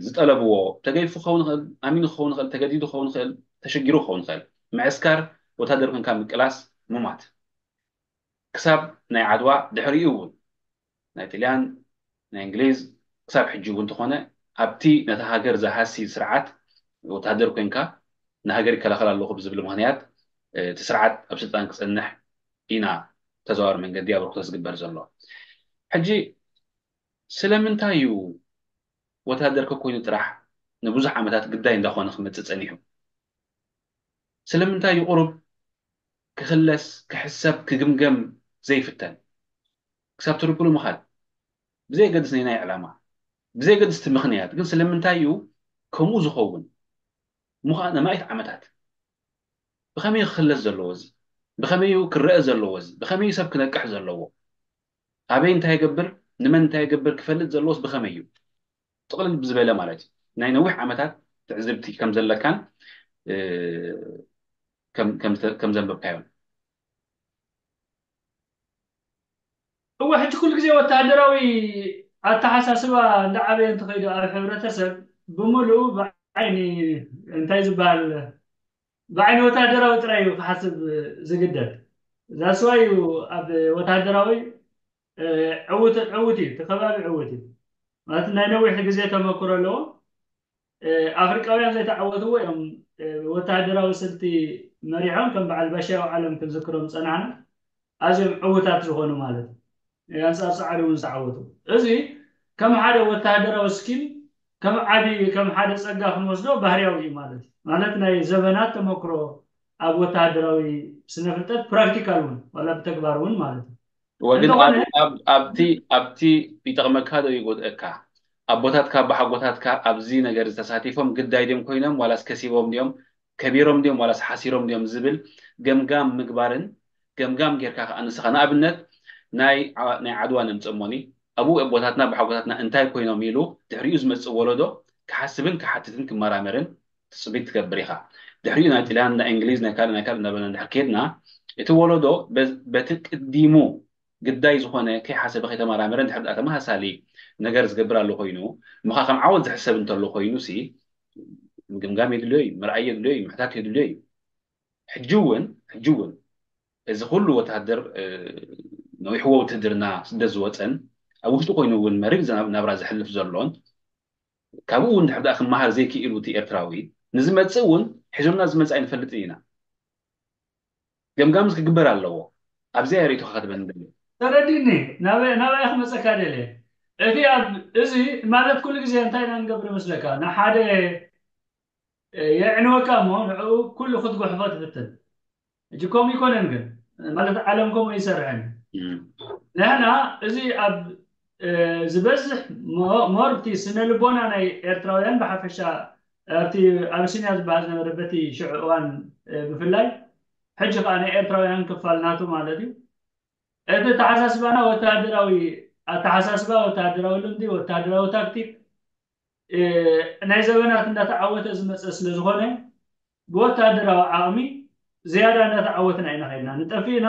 ዝጠለብዎ ተገይፉ ክኸውን ይኽእል ኣሚኑ ክኸውን ይኽእል ተገዲዱ ክኸውን ይኽእል ተሸጊሩ ክኸውን ይኽእል ምዕስካር ወታደር ኮንካ ምቅላስ ምማት ክሳብ ናይ ዓድዋ ድሕሪኡ እውን ናይ ጥልያን ናይ እንግሊዝ ክሳብ ሕጂ እውን እንተኾነ ኣብቲ ነታ ሃገር ዝሃሲ ስርዓት ወታደር ኮንካ ንሃገር ይከላኸል ኣለኹ ብዝብል ምኽንያት እቲ ስርዓት ኣብ ስልጣን ክፀንሕ ኢና ተዘዋዋሪ መንገዲ ኣበርክቶ ዝግበር ዘሎ። ሕጂ ስለምንታይ እዩ ወታደር ከኮይኑ ጥራሕ ንብዙሕ ዓመታት ግዳይ እንዳኾነ ክመፅእ ፀኒሑ? ስለምንታይ እዩ ቁሩብ ክኽለስ ክሕሰብ ክግምገም ዘይፍተን? ክሳብ ትርብሉ ምኻድ ብዘየገድስ ናይ ናይ ዕላማ ብዘየገድስ እቲ ምኽንያት ግን ስለምንታይ እዩ ከምኡ ዝኸውን ምዃ ነማይት ዓመታት ብኸመይ ክኽለስ ዘለዎ እዚ ብኸመይ ክረአ ዘለዎ እዚ ብኸመይ ሰብ ክነቅሕ ዘለዎ ኣበይ እንታይ ይገብር ንመን እንታይ ይገብር ክፈልጥ ዘለዎስ ብኸመይ እዩ ጥቕልል ብዝበለ ማለት እዩ ናይ ነዊሕ ዓመታት ትዕዝብቲ ከም ዘለካን ከም ዘንበብካዮን እወ፣ ሕጂ ኩሉ ግዜ ወተሃደራዊ ኣተሓሳስባ እንዳዓበየ እንተኸይዱ ኣብ ሕብረተሰብ ብምሉኡ ብዓይኒ እንታይ ዝበሃል፣ ብዓይኒ ወተሃደራዊ ጥራይ እዩ ክሓስብ ዝግደድ። ዛስዋ እዩ ኣብ ወተሃደራዊ ዕውት ዕውት እዩ፣ እቲ ከባቢ ዕውት እዩ ማለት ናይ ነዊሕ ግዜ ተመክሮ ኣለዎ። ኣፍሪቃውያን ዘይተዓወትዎ እዮም። ወተሃደራዊ ስልቲ መሪሖም ከም በዓል ባሻያዊ ዓለም ክንዝክሮም ዝጸናሕና ኣዝዮም ዕውታት ዝኾኑ ማለት እዩ። ኣንጻር ጻዕሪ እውን ዝተዓወቱ። እዚ ከም ሓደ ወተሃደራዊ ስኪል ከም ዓቢ ከም ሓደ ጸጋ ክንወስዶ ባህርያዊ እዩ ማለት እዩ። ማለት ናይ ዘበናት ተመክሮ ኣብ ወተሃደራዊ ስነ ፍልጠት ፕራክቲካል እውን ዋላ ብተግባር እውን ማለት እዩ። ወግን እንተኾነ ኣብቲ ኣብቲ ይጠቕመካ ዶ ይጎድእካ? ኣቦታትካ ኣቦሓጎታትካ ኣብዚ ነገር ዝተሳቲፎም ግዳይ ድዮም ኮይኖም ዋላስ ከሲቦም ድዮም ከቢሮም ድዮም ዋላስ ሓሲሮም ድዮም ዝብል ገምጋም ምግባርን ገምጋም ጌርካ ከዓ ንስኻ ንኣብነት ናይ ዓድዋ ነምፅእ እሞኒ ኣብኡ ኣቦታትና ኣቦሓጎታትና እንታይ ኮይኖም ኢሉ ድሕሪኡ ዝመፅእ ወለዶ ክሓስብን ክሓትትን ክመራመርን ትፅቢት ትገብር ኢኻ። ድሕሪኡ ናይ ጥልያን ናይ እንግሊዝ ናይ ካልእ ናይ ካልእ እናበልና እንድሕር ከድና እቲ ወለዶ በቲ ቅዲሙ ግዳይ ዝኾነ ከይሓሰበ ከይተመራመረ እንድሕር ደኣ ተመሳሳሊ ነገር ዝገብር ኣሎ ኮይኑ ምኻ ከም ዓወት ዝሕሰብ እንተሎ ኮይኑ ሲ ምግምጋም የድልዮ እዩ፣ ምርኣይ የድልዮ እዩ፣ ምሕታት የድልዮ እዩ። ሕጂ እውን ሕጂ እውን እዚ ኩሉ ወተሃደር ነዊሕዎ ውትህድርና ስደት ዝወፀን ኣብ ውሽጡ ኮይኑ እውን መሪር ናብራ ዘሕልፍ ዘሎን ካብኡ እውን ድሕር ደኣ ክመሃር ዘይክኢሉ እቲ ኤርትራዊ ንዝመፅእ እውን ሒዞምና ዝመፅእ ኣይንፈልጥን ኢና። ገምጋምስ ክግበር ኣለዎ። ኣብዚኣ ርእይቶኻ ክትበኒ ደሊ። ተረዲኒ ናበይ ክመፀካ ደልየ እቲ ኣብ እዚ ማለት ኩሉ ግዜ እንታይ ኢና ንገብር መስለካ ንሓደ የዕንወካ እሞ ንዕኡ ኩሉ ክትጉሕፎ ትፍትን ሕጂ ከምኡ ይኮነን ግን ማለት ዓለም ከምኡ ይሰርሐን ንሕና እዚ ኣብ ዝበዝሕ ሞር እቲ ስነ ልቦና ናይ ኤርትራውያን ብሓፈሻ ኣብቲ ኣብሲንያ ዝበሃል ዝነበረ በቲ ሽዑ እዋን ብፍላይ ሕጂ ከዓ ናይ ኤርትራውያን ክፋል ናቱ ማለት እዩ እቲ ተሓሳስባና ወተሃደራዊ ኣተሓሳስባ ወተሃደራዊ ልምዲ ወተሃደራዊ ታክቲክ ናይ ዘበናት እንዳተዓወተ ዝመፀ ስለዝኾነ ብወታደራዊ ዓቕሚ ዝያዳ እንዳተዓወትና ኢና ከድና ንጠፊእና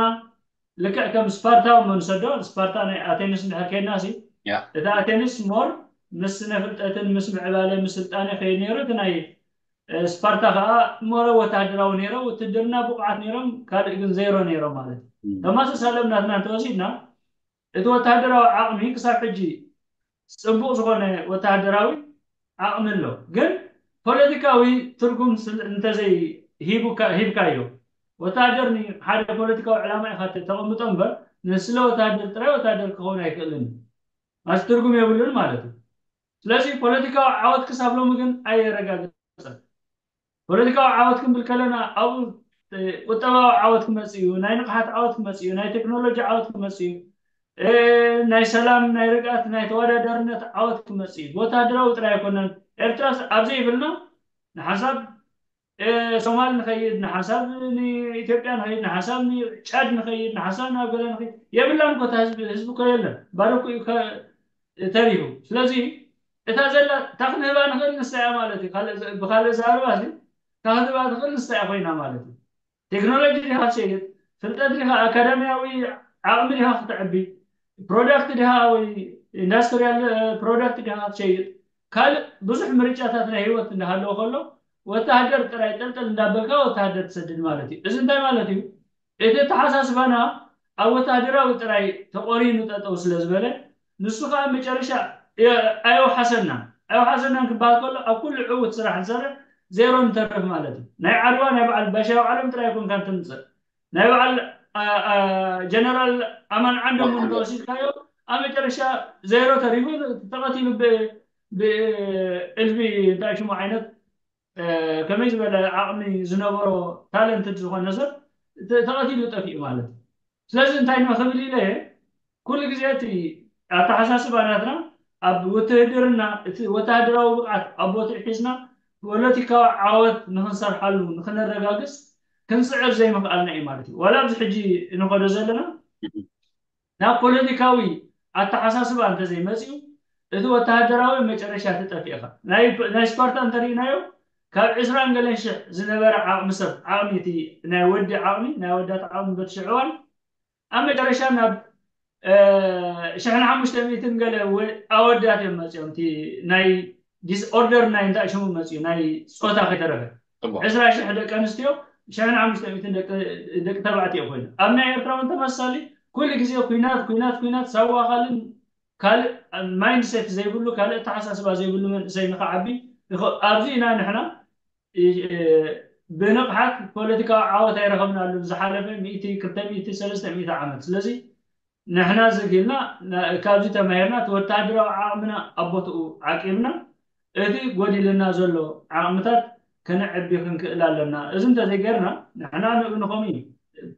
ልክዕ ከም ስፓርታ እሞ ንሰዶ ስፓርታ ናይ ኣቴንስ እንድሕር ከድና ሲ እቲ ኣቴንስ ሞር ምስ ስነ ፍልጠትን ምስ ምዕባለ ምስ ስልጣነ ከይድ ነይሩ እቲ ናይ ስፓርታ ከዓ ሞረ ወታደራዊ ነይረ ውትድርና ብቑዓት ነይሮም ካልእ ግን ዜሮ ነይሮም ማለት እዩ ተማሳሳሎም ናትና እንተወሲድና እቲ ወታደራዊ ዓቕሚ ክሳብ ሕጂ ፅቡቕ ዝኾነ ወታደራዊ ዓቕሚ ኣሎ ግን ፖለቲካዊ ትርጉም እንተዘይ ሂብካዮ ወታደር ሓደ ፖለቲካዊ ዕላማ ኢካ ተቐምጦ እምበር ንስለ ወታደር ጥራይ ወታደር ክኸውን ኣይክእልን ማስ ትርጉም የብሉን ማለት እዩ ስለዚ ፖለቲካዊ ዓወት ክሳብ ሎሚ ግን ኣየረጋገፀን ፖለቲካዊ ዓወት ክንብል ከለና ኣብኡ ቁጠባዊ ዓወት ክመፅእ እዩ፣ ናይ ንቕሓት ዓወት ክመፅእ እዩ፣ ናይ ቴክኖሎጂ ዓወት ክመፅእ እዩ፣ ናይ ሰላም ናይ ርግኣት ናይ ተወዳዳርነት ዓወት ክመፅእ እዩ። ብወታደራዊ ጥራይ ኣይኮነን። ኤርትራስ ኣብ ዘይብልና ንሓንሳብ ሶማል ንኸይድ፣ ንሓንሳብ ንኢትዮጵያ ንኸይድ፣ ንሓንሳብ ንጫድ ንኸይድ፣ ንሓንሳብ ናብ ገለ ንኸይድ የብላን እኮ እታ ህዝቢ ህዝቢ እኮ የለን ባዶ እኮ እዩ ተሪፉ። ስለዚ እታ ዘላ እታ ክንህባ ንኽእል ንሳ እያ ማለት እዩ። ብካልእ ዘረባ እታ ክንህባ ትኽእል ንሳ እያ ኮይና ማለት እዩ። ቴክኖሎጂ ዲኻ ትሸይጥ፣ ፍልጠት ዲኻ፣ ኣካዳሚያዊ ዓቕሚ ዲኻ ክተዕቢ፣ ፕሮዳክት ዲኻ ወይ ኢንዳስትሪያል ፕሮዳክት ዲኻ ክትሸይጥ፣ ካልእ ብዙሕ ምርጫታት ናይ ህይወት እንዳሃለወ ከሎ ወተሃደር ጥራይ ጠልጠል እንዳበልካ ወተሃደር ትሰድድ ማለት እዩ። እዚ እንታይ ማለት እዩ? እቲ ኣተሓሳስባና ኣብ ወተሃደራዊ ጥራይ ተቆሪኑ ጠጠው ስለ ዝበለ ንሱ ከዓ መጨረሻ ኣየውሓሰናን ኣየውሓሰናን ክበሃል ከሎ ኣብ ኩሉ ዕውት ስራሕ ንሰርሕ ዜሮ ንተርፍ ማለት እዩ። ናይ ዓድዋ ናይ በዓል ባሻ ኣውዓሎም ጥራይ ኣይኮንካን ተምፅእ ናይ በዓል ጀነራል ኣማን ዓንዶም እውን ተወሲድካዮ ኣብ መጨረሻ ዜሮ ተሪፉ ተቐቲሉ ብእልፊ እንታይ ሽሙ ዓይነት ከመይ ዝበለ ዓቕሚ ዝነበሮ ታለንትድ ዝኾነ ሰብ ተቐቲሉ ጠፊኡ ማለት እዩ። ስለዚ እንታይ ንክብል ኢለ ኩሉ ግዜ እቲ ኣተሓሳስባ ናትና ኣብ ውትህድርና እቲ ወተሃደራዊ ብቕዓት ኣብ ቦትኡ ሒዝና ፖለቲካዊ ዓወት ንክንሰርሓሉ ንክነረጋግፅ ክንስዕር ዘይምኽኣልና እዩ ማለት እዩ። ዋላ ኣብዚ ሕጂ እንኸዶ ዘለና ናብ ፖለቲካዊ ኣተሓሳስባ እንተዘይመፅኡ እቲ ወተሃደራዊ መጨረሻ ትጠፍእ ኢኻ። ናይ ስፓርታ እንተሪእናዮ ካብ ዕስራን ገለን ሽሕ ዝነበረ ዓቕሚ ሰብ ዓቕሚ እቲ ናይ ወዲ ዓቕሚ ናይ ወዳት ዓቕሚ በቲ ሽዑ እዋን ኣብ መጨረሻ ናብ ሽሕን ሓሙሽተ ሚእትን ገለ ኣወዳት እዮም መፅኦም። እቲ ናይ ዲስኦርደር ናይ እንታይ ሽሙ መፅኡ ናይ ፆታ ከተረፈ ዕስራ ሽሕ ደቂ ኣንስትዮ ሽሕን ሓሙሽተ ሚእትን ደቂ ተባዕትዮ ኮይኑ ኣብ ናይ ኤርትራ እውን ተመሳሳሊ ኩሉ ግዜ ኩናት ኩናት ኩናት ሳዋ ካልእ ካልእ ማይንድሴት ዘይብሉ ካልእ ኣተሓሳስባ ዘይብሉ መንእሰይ ንክዓቢ ኣብዚ ኢና ንሕና ብንቕሓት ፖለቲካዊ ዓወት ኣይረኸብናሉን ዝሓለፈ ሚእቲ ክልተ ሚእቲ ሰለስተ ሚእቲ ዓመት። ስለዚ ንሕና ዝግ ኢልና ካብዚ ተማሂርና እቲ ወታደራዊ ዓቕምና ኣብ ቦትኡ ዓቂብና እቲ ጎዲልና ዘሎ ዓቕምታት ከነዕቢ ክንክእል ኣለና። እዚ እንተዘይገርና ንሕና ንኡ ንኸም እዩ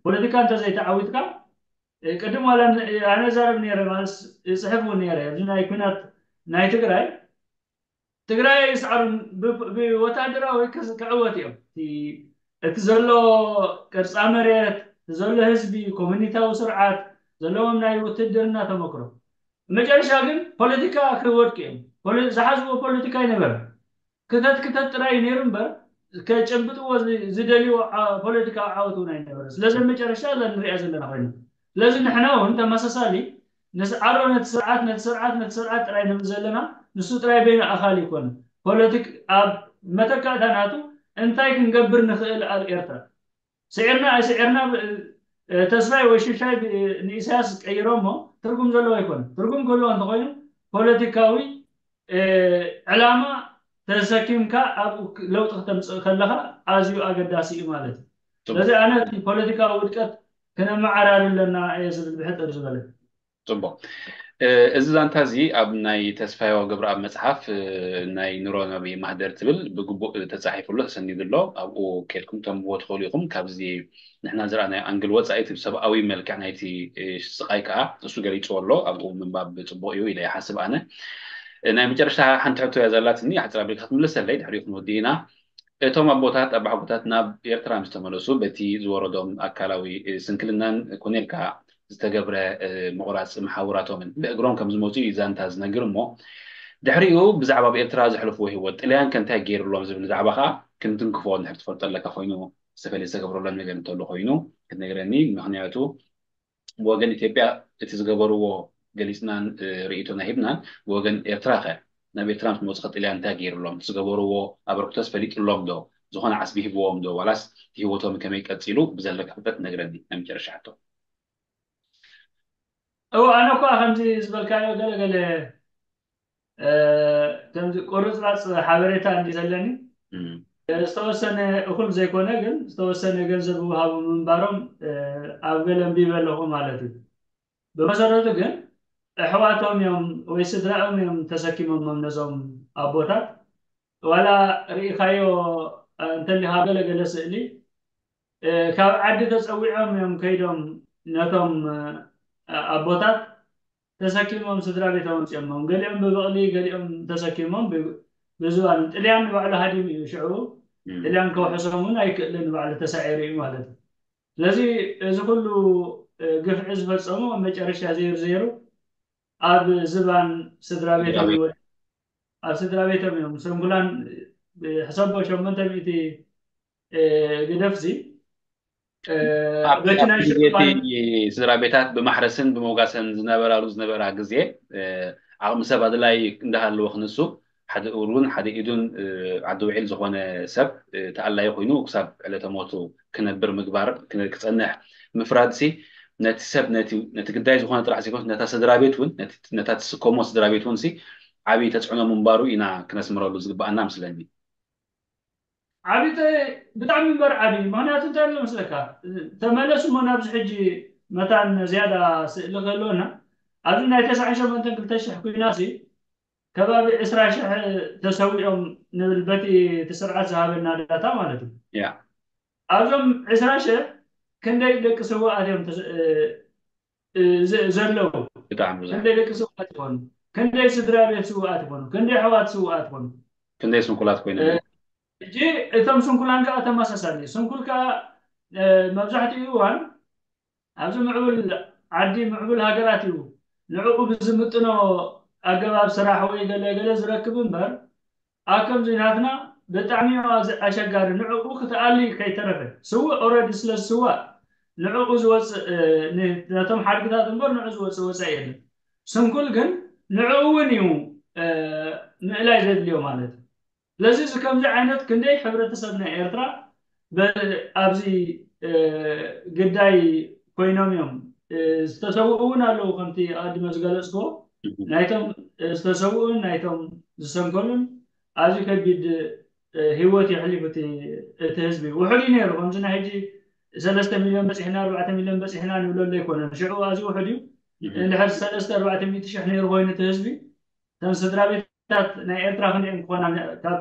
ፖለቲካ እንተዘይተዓዊትካ ቅድም ዋላ ኣነ ዛረብ ነረ ማለት ይፅሕፍ እውን ነረ ኣብዚ ናይ ኩናት ናይ ትግራይ ትግራይ ይስዓሩን ብወታደራዊ ክዕወት እዮም። እቲ ዘሎ ቅርፃ መሬት፣ እቲ ዘሎ ህዝቢ፣ ኮሚኒታዊ ስርዓት፣ ዘለዎም ናይ ውትድርና ተመክሮ። መጨረሻ ግን ፖለቲካ ክወድቅ እዮም። ዝሓዝዎ ፖለቲካ ይነበረ ክተት ክተት ጥራይ ነይሩ እምበር ከጨብጥዎ ዝደልይዎ ፖለቲካዊ ዓወት እውን ኣይነበረ። ስለዚ መጨረሻ እዛ ንሪኣ ዘለና ኮይኑ ስለዚ ንሕና እውን ተመሳሳሊ ንስዓሮ ነቲ ስርዓት ነቲ ስርዓት ነቲ ስርዓት ጥራይ ንብል ዘለና ንሱ ጥራይ በይኑ ኣኻል ይኮን ፖለቲክ ኣብ መተካእታ ናቱ እንታይ ክንገብር ንኽእል ኣብ ኤርትራ ስዒርና ኣይስዒርና ተስፋይ ወይ ሽሻይ ንኢሳያስ ቀይሮ እሞ ትርጉም ዘለዎ ኣይኮን ትርጉም ክህልዎ እንተኮይኑ ፖለቲካዊ ዕላማ ተሰኪምካ ኣብኡ ለውጢ ክተምፅእ ከለካ ኣዝዩ ኣገዳሲ እዩ ማለት እዩ ስለዚ ኣነ ፖለቲካዊ ውድቀት ክነመዓራሪ ኣለና እየ ዝብል ብሕፅር ዝበለ ፅቡቅ እዚ ዛንታ እዚ ኣብ ናይ ተስፋዮ ገብረኣብ መፅሓፍ ናይ ኑሮ ናበይ ማህደር ትብል ብግቡእ ተፃሒፉ ኣሎ ተሰኒዱ ኣሎ ኣብኡ ከድኩም ተንብቦ ትኽእሉ ኢኹም ካብዚ ንሕና ዝረኣናዮ ኣንግል ወፃኢ እቲ ሰብኣዊ መልክዕ ናይቲ ስቃይ ከዓ እሱ ገሊፅዎ ኣሎ ኣብኡ ምንባብ ፅቡቅ እዩ ኢለ ይሓስብ ኣነ ናይ መጨረሽታ ሓንቲ ሕቶ እያ ዘላትኒ ሓፂር ኣቢልካ ክትምልሰለይ ድሕሪኡ ክንወዲ ኢና እቶም ኣቦታት ኣባሓጎታት ናብ ኤርትራ ምስ ተመለሱ በቲ ዝወረዶም ኣካላዊ ስንክልናን ኮነ ኢልካ ዝተገብረ ምቑራፅ መሓውራቶምን ብእግሮም ከም ዝመፁ እዩ ዛንታ ዝነግር እሞ ድሕሪኡ ብዛዕባ ኣብ ኤርትራ ዘሕልፍዎ ህይወት ጥልያን ከ እንታይ ገይርሎም ዝብል ዛዕባ ከዓ ክንትንክፎ እንድሕር ትፈልጦ ኣለካ ኮይኑ ዝተፈለየ ዝተገብረሎም ነገር እንተሎ ኮይኑ ክትነግረኒ ምክንያቱ ብወገን ኢትዮጵያ እቲ ዝገበርዎ ገሊፅናን ርእይቶና ሂብናን ብወገን ኤርትራ ከ ናብ ኤርትራ ምስ መፁ ጥልያን እንታይ ገይርሎም ዝገበርዎ ኣበርክቶስ ፈሊጥሎም ዶ ዝኾነ ዓስቢ ሂብዎም ዶ ዋላስ ህይወቶም ከመይ ቀፂሉ ብዘለካ ፍልጠት ነግረኒ ናይ መጨረሻ ሕቶ እው ኣነ እኳ ከምዚ ዝበልካዮ ገለገለ ከምዚ ቁርፅራፅ ሓበሬታ እንዲ ዘለኒ ዝተወሰነ እኹል ዘይኮነ ግን ዝተወሰነ ገንዘብ ውሃቡ ምንባሮም ኣብ ገለ እንቢበ ኣለኹ ማለት እዩ ብመሰረቱ ግን ኣሕዋቶም እዮም ወይ ስድራኦም እዮም ተሰኪሞሞም ነዞም ኣቦታት ዋላ ርኢኻዮ እንተሊኻ ገለገለ ስእሊ ካብ ዓዲ ተፀዊዖም እዮም ከይዶም ነቶም ኣቦታት ተሰኪሞም ስድራ ቤቶም ኣምፅኦሞም ገሊኦም ብብቕሊ ገሊኦም ተሰኪሞም ብዝባን ጥልያን ንባዕሉ ሃዲሙ እዩ ሽዑ ጥልያን ከውሕሶም እውን ኣይክእልን ንባዕሉ ተሳዒሩ እዩ ማለት እዩ ስለዚ እዚ ኩሉ ግፍዒ ዝፈፀሙ ኣብ መጨረሻ ዘይሩ ዘይሩ ኣብ ዝባን ስድራ ቤቶም ይወ ኣብ ስድራ ቤቶም እዮም ሰንኩላን ሕሰቦ ሸሞንተ ሚእቲ ግደፍዚ ኣብቲ ግዜ እቲ ስድራ ቤታት ብማሕረስን ብመውጋሰን ዝነበራሉ ዝነበራ ግዜ ዓቕሚ ሰብ ኣድላይ እንዳሃለወ ክንሱ ሓደ እግሩን ሓደ ኢዱን ዓዲ ውዒል ዝኾነ ሰብ ተኣላዩ ኮይኑ ክሳብ ዕለተ ሞቱ ክነብር ምግባር ክፀንሕ ምፍራድሲ ነቲ ሰብ ነቲ ግዳይ ዝኾነ ጥራሕ ዘይኮነስ ነታ ስድራ ቤት እውን ነታ ትስከሞ ስድራ ቤት እውን ዓብዪ ተፅዕኖ ምንባሩ ኢና ክነስምረሉ ዝግበኣና ምስለኒ ዓብዪ ብጣዕሚ እምበር ዓብዪ ምክንያቱ እንታይ ኣሎ መስለካ ተመለሱ እሞ ናብዚ ሕጂ መታን ዝያዳ ስእሊ ክህልወና ኣብዚ ናይ ተስዓን ሸሞንተን ክልተ ሽሕ ኩናት ከባቢ ዕስራ ሽሕ ተሰዊኦም ንብል በቲ እቲ ስርዓት ዝሃበና ዳታ ማለት እዩ ኣብዞም ዕስራ ሽሕ ክንደይ ደቂ ስውኣት እዮም ዘለዉ ብጣዕሚ ብዙሕ ክንደይ ደቂ ስውኣት ይኾኑ ክንደይ ስድራ ቤት ስውኣት ይኾኑ ክንደይ ኣሕዋት ስውኣት ይኾኑ ክንደይ ስንኩላት ኮይኖም ሕጂ እቶም ስንኩላን ከዓ ተመሳሳሊ ስንኩል ከዓ መብዛሕትኡ እዋን ኣብዚ ምዕቡል ዓዲ ምዕቡል ሃገራት እዩ ንዕኡ ብዝምጥኖ ኣገባብ ስራሕ ወይ ገለ ገለ ዝረክብ እምበር ኣብ ከምዚ ናትና ብጣዕሚ ኣሸጋሪ ንዕኡ ክትኣሊ ከይተረፈ ስውእ ኦረዲ ስለ ዝስዋእ ንዕኡ ዝወፅእ ነቶም ሓድግታት እምበር ንዑ ዝወፅእ ወፃኢ የለን። ስንኩል ግን ንዕኡ እውን እዩ ምእላይ ዘድልዮ ማለት እዩ። ስለዚ እዚ ከምዚ ዓይነት ክንደይ ሕብረተሰብ ናይ ኤርትራ ኣብዚ ግዳይ ኮይኖም እዮም። ዝተሰውኡ እውን ኣለዉ፣ ከምቲ ኣድመ ዝገለፅክዎ ናይቶም ዝተሰውኡን ናይቶም ዝሰንከሉን ኣዝዩ ከቢድ ህይወት የሕሊፉ እቲ ህዝቢ። ውሑድ እዩ ነይሩ። ከምዚ ናይ ሕጂ ሰለስተ ሚልዮን በፂሕና፣ ኣርባዕተ ሚልዮን በፂሕና ንብለሉ ኣይኮነን። ሽዑ ኣዝዩ ውሑድ እዩ። እንድሕር ሰለስተ ኣርባዕተ ሚእቲ ሽሕ ነይሩ ኮይኑ እቲ ህዝቢ፣ እተን ስድራ ቤታት ናይ ኤርትራ ክንደይ ክኾና፣ ካብ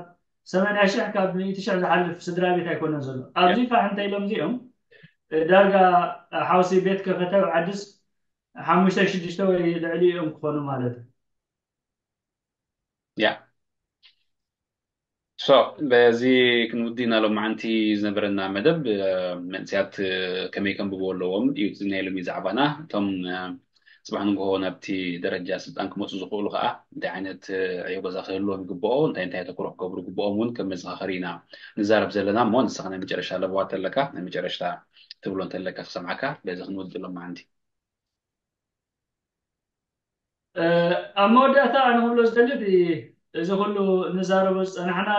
ሰማንያ ሽሕ ካብ ሚእቲ ሽሕ ዝሓልፍ ስድራ ቤት ኣይኮነን ዘሎ። ኣብዚ ፋሕ እንተ ኢሎም እዚኦም ዳርጋ ሓውሲ ቤት ከፈተ ዓድስ ሓሙሽተ ሽዱሽተ ወይ ልዕሊ እዮም ክኾኑ ማለት እዩ። ያ ሶ በዚ ክንውዲ ኢና ሎማዓንቲ ዝነበረና መደብ። መንእስያት ከመይ ከንብቦ ኣለዎም እዩ ናይ ሎሚ ዛዕባና። እቶም ፅባሕ ንግሆ ናብቲ ደረጃ ስልጣን ክመፁ ዝኽእሉ ከዓ እንታይ ዓይነት ዕዮ ገዛ ክህልዎም ይግብኦ፣ እንታይ እንታይ ተክሮ ክገብሩ ይግብኦም እውን ከም መዘኻኸሪ ኢና ንዛረብ ዘለና። እሞ ንስኻ ናይ መጨረሻ ለበዋ ተለካ፣ ናይ መጨረሽታ ትብሎ እንተለካ ክሰምዓካ፣ በዚ ክንውዲ ሎማዓንቲ። ኣብ መወዳእታ ኣነ ክብሎ ዝደሊ፣ እዚ ኩሉ ንዛረቦ ዝፀናሕና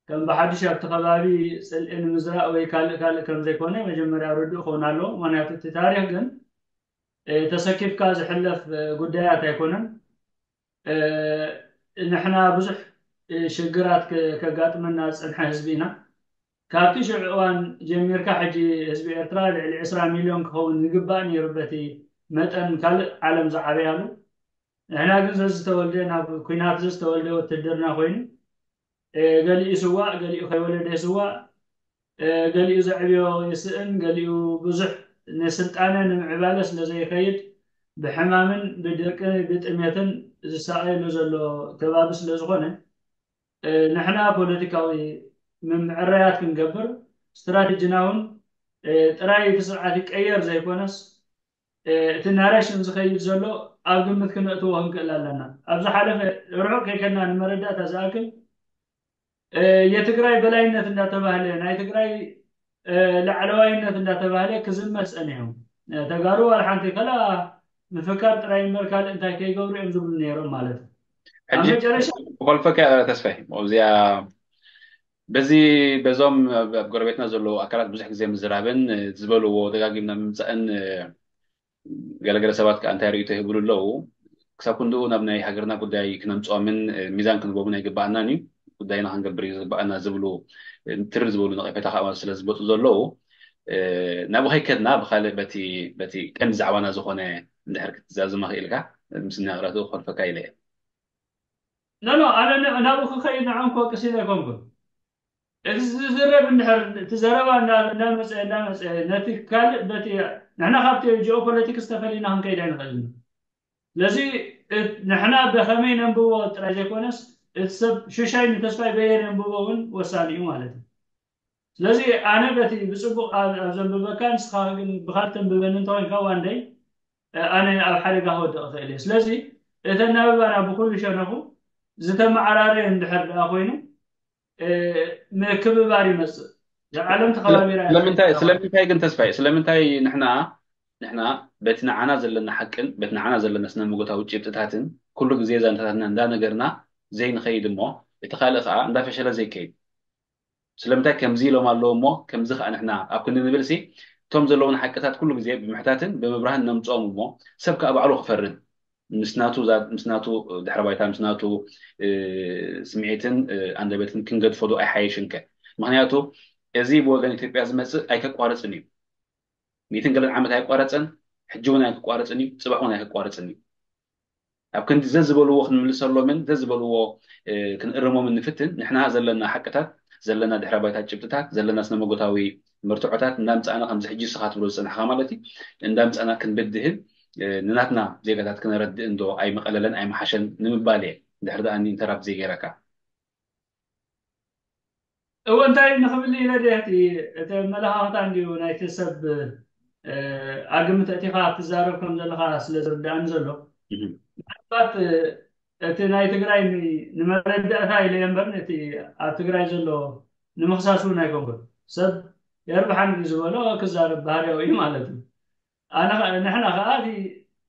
ከም ብሓድሽ ኣብቲ ከባቢ ፅልኢ ንምዝራእ ወይ ካልእ ካልእ ከም ዘይኮነ መጀመርያ ርዱእ ክኸውን ኣለዎ። ምክንያቱ እቲ ታሪክ ግን ተሰኪፍካ ዝሕለፍ ጉዳያት ኣይኮነን። ንሕና ብዙሕ ሽግራት ከጋጥመና ዝፀንሐ ህዝቢ ኢና። ካብቲ ሽዑ እዋን ጀሚርካ ሕጂ ህዝቢ ኤርትራ ልዕሊ ዕስራ ሚልዮን ክኸውን ዝግባእ ነይሩ፣ በቲ መጠን ካልእ ዓለም ዝዓበያሉ። ንሕና ግን ዘዝተወልደ ናብ ኲናት ዘዝተወልደ ውትድርና ኮይኑ፣ ገሊኡ ይስዋእ፣ ገሊኡ ከይወለደ ይስዋእ፣ ገሊኡ ዘዕብዮ ይስእን፣ ገሊኡ ብዙሕ ንስልጣነ ንምዕባለ ስለ ዘይከይድ ብሕማምን ብድርቂ ብጥሜትን ዝሳቐየሉ ዘሎ ከባቢ ስለ ዝኾነ፣ ንሕና ፖለቲካዊ ምምዕራያት ክንገብር፣ ስትራቴጂና እውን ጥራይ እቲ ስርዓት ይቀየር ዘይኮነስ፣ እቲ ናሬሽን ዝኸይድ ዘሎ ኣብ ግምት ክነእትዎ ክንክእል ኣለና። ኣብ ዝሓለፈ ርሑቕ ከይከድና ንመረዳእታ ዝኣክል የትግራይ በላይነት እንዳተባህለ፣ ናይ ትግራይ ላዕለዋይነት እንዳተባህለ ክዝመር ፀኒሑ። ተጋሩ ዋላ ሓንቲ ከላ ምፍካር ጥራይ እምበር ካልእ እንታይ ከይገብሩ እዮም ዝብሉ ነይሮም ማለት እዩ። ኣብ ሕጂ መጨረሻ ክኾልፈካ ተስፋይ እዚኣ በዚ በዞም ኣብ ጎረቤትና ዘለዉ ኣካላት ብዙሕ ግዜ ምዝራብን ዝበልዎ ደጋጊምና ምምፃእን ገለገለ ሰባት ከዓ እንታይ ርእይቶ ይህብሉ ኣለዉ። ክሳብ ክንድኡ ናብ ናይ ሃገርና ጉዳይ ክነምፅኦምን ሚዛን ክንህቦምን ኣይግባኣናን እዩ። ጉዳይና ክንገብር እዩ ዝግባኣና ዝብሉ ትርር ዝበሉ ነቐፌታ ከዓ ስለ ዝመፁ ዘለዉ ናብ ከይከድና ብካልእ በቲ በቲ ቀንዲ ዛዕባና ዝኾነ እንድሕር ክትዛዝማ ክኢልካ ምስና ቅረቱ ክፈልፈካ ኢለ እየ። ኖ ኖ ኣነ ን- ናብኡ ክኸይድ ንዓም ክወቅስ ኢለ ኣይኮንኩን። እቲ ዝዝረብ እንድሕር እቲ ዘረባ እንዳ- እንዳመፀ እንዳመፀ ነቲ ካልእ በቲ ንሕና ካብቲ ጂኦፖለቲክስ ተፈሊና ክንከይድ ኣይንኽእልን። ስለዚ እ- ንሕና ብኸመይ ነንብቦ ጥራይ ዘይኮነስ እቲ ሰብ ሽሻይ ንተስፋይ በየን የንብቦ እውን ወሳኒ እዩ ማለት እዩ። ስለዚ ኣነ በቲ ብፅቡቕ ኣብ ኣብ ዘንብበካ ንስኻ ግን ብኻልእ ተንብበኒ እንተኾይንካ ዋንደይ ኣነ ኣብ ሓደጋ ክወድቕ እኽእል እየ። ስለዚ እቲ ኣናብባና ብኩሉ ሸነኹ ዝተመዓራረየ እንድሕር ደኣ ኮይኑ ምክብባር ይመፅእ። ዓለም ተኸባቢራ እያ ስለምንታይ ትርከብ። ስለምንታይ ግን ተስፋይ ስለምንታይ ንሕና ንሕና በቲ ንዓና ዘለና ሓቅን በቲ ንዓና ዘለና ስነ መጎታዊ ጭብጥታትን ኩሉ ግዜ ዛንታታትና እንዳነገርና ዘይንኸይድ እሞ እቲ ካልእ ከዓ እንዳፈሸለ ዘይከይድ ስለምንታይ ከምዚ ኢሎም ኣለዉ እሞ ከምዚ ከዓ ንሕና ኣብ ክንዲ ንብል ሲ እቶም ዘለዉና ሓቅታት ኩሉ ግዜ ብምሕታትን ብምብራህን ነምፅኦም እሞ ሰብ ከዓ ባዕሉ ክፈርድ ምስ ናቱ ዛ- ምስ ናቱ ድሕረ ባይታ ምስ ናቱ እ፣ ስምዒትን እ፣ ኣንደበትን ክንገድፎ ዶ ኣይሓይሽን ከ? ምክንያቱ እዚ ብወገን ኢትዮጵያ ዝመፅእ ኣይከቋርፅን እዩ። ሚእትን ገለን ዓመት ኣይቋረፀን፣ ሕጂ እውን ኣይክቋረፅን እዩ፣ ፅባሕ እውን ኣይክቋረፅን እዩ። ኣብ ክንዲ ዘዝበልዎ ክንምልሰሎምን ዘዝበልዎ እ፣ ክንእርሞምን ንፍትን ንሕና ዘለና ሓቅታት ዘለና ድሕረ ባይታ ጭብጥታት ዘለና ስነ መጎታዊ መርትዖታት እንዳምፃእና ከምዚ ሕጂ ስኻ ትብሎ ዝፅናሕካ ማለት እዩ እንዳምፃእና ክንብድህን እ፣ ንናትና ዜጋታት ክነረድእ እንዶ ኣይምቐለለን ኣይምሓሸን ንምባል እየ ድሕሪ ደኣ ኢንተራፕት ዘይገይረካ እወ እንታይ ንኽብል ኢለ ድየ እቲ እቲ ኣመለኻኽታ እንድዩ ናይቲ ሰብ እ፣ ኣግምት ኣእቲኻ ትዛረብ ከም ዘለኻ ስለ ዝርድኣኒ ዘሎ ምናልባት እ፣ እቲ ናይ ትግራይ ን- ንመረዳእታ ኢለ እየ እምበር ነቲ ኣብ ትግራይ ዘሎ ንምኽሳስ እውን ኣይኮንኩን ሰብ የርብሓኒ እዩ ዝበሎ ክዛረብ ባህርያዊ እዩ ማለት እዩ። ኣነ ኸ- ንሕና ከዓ እቲ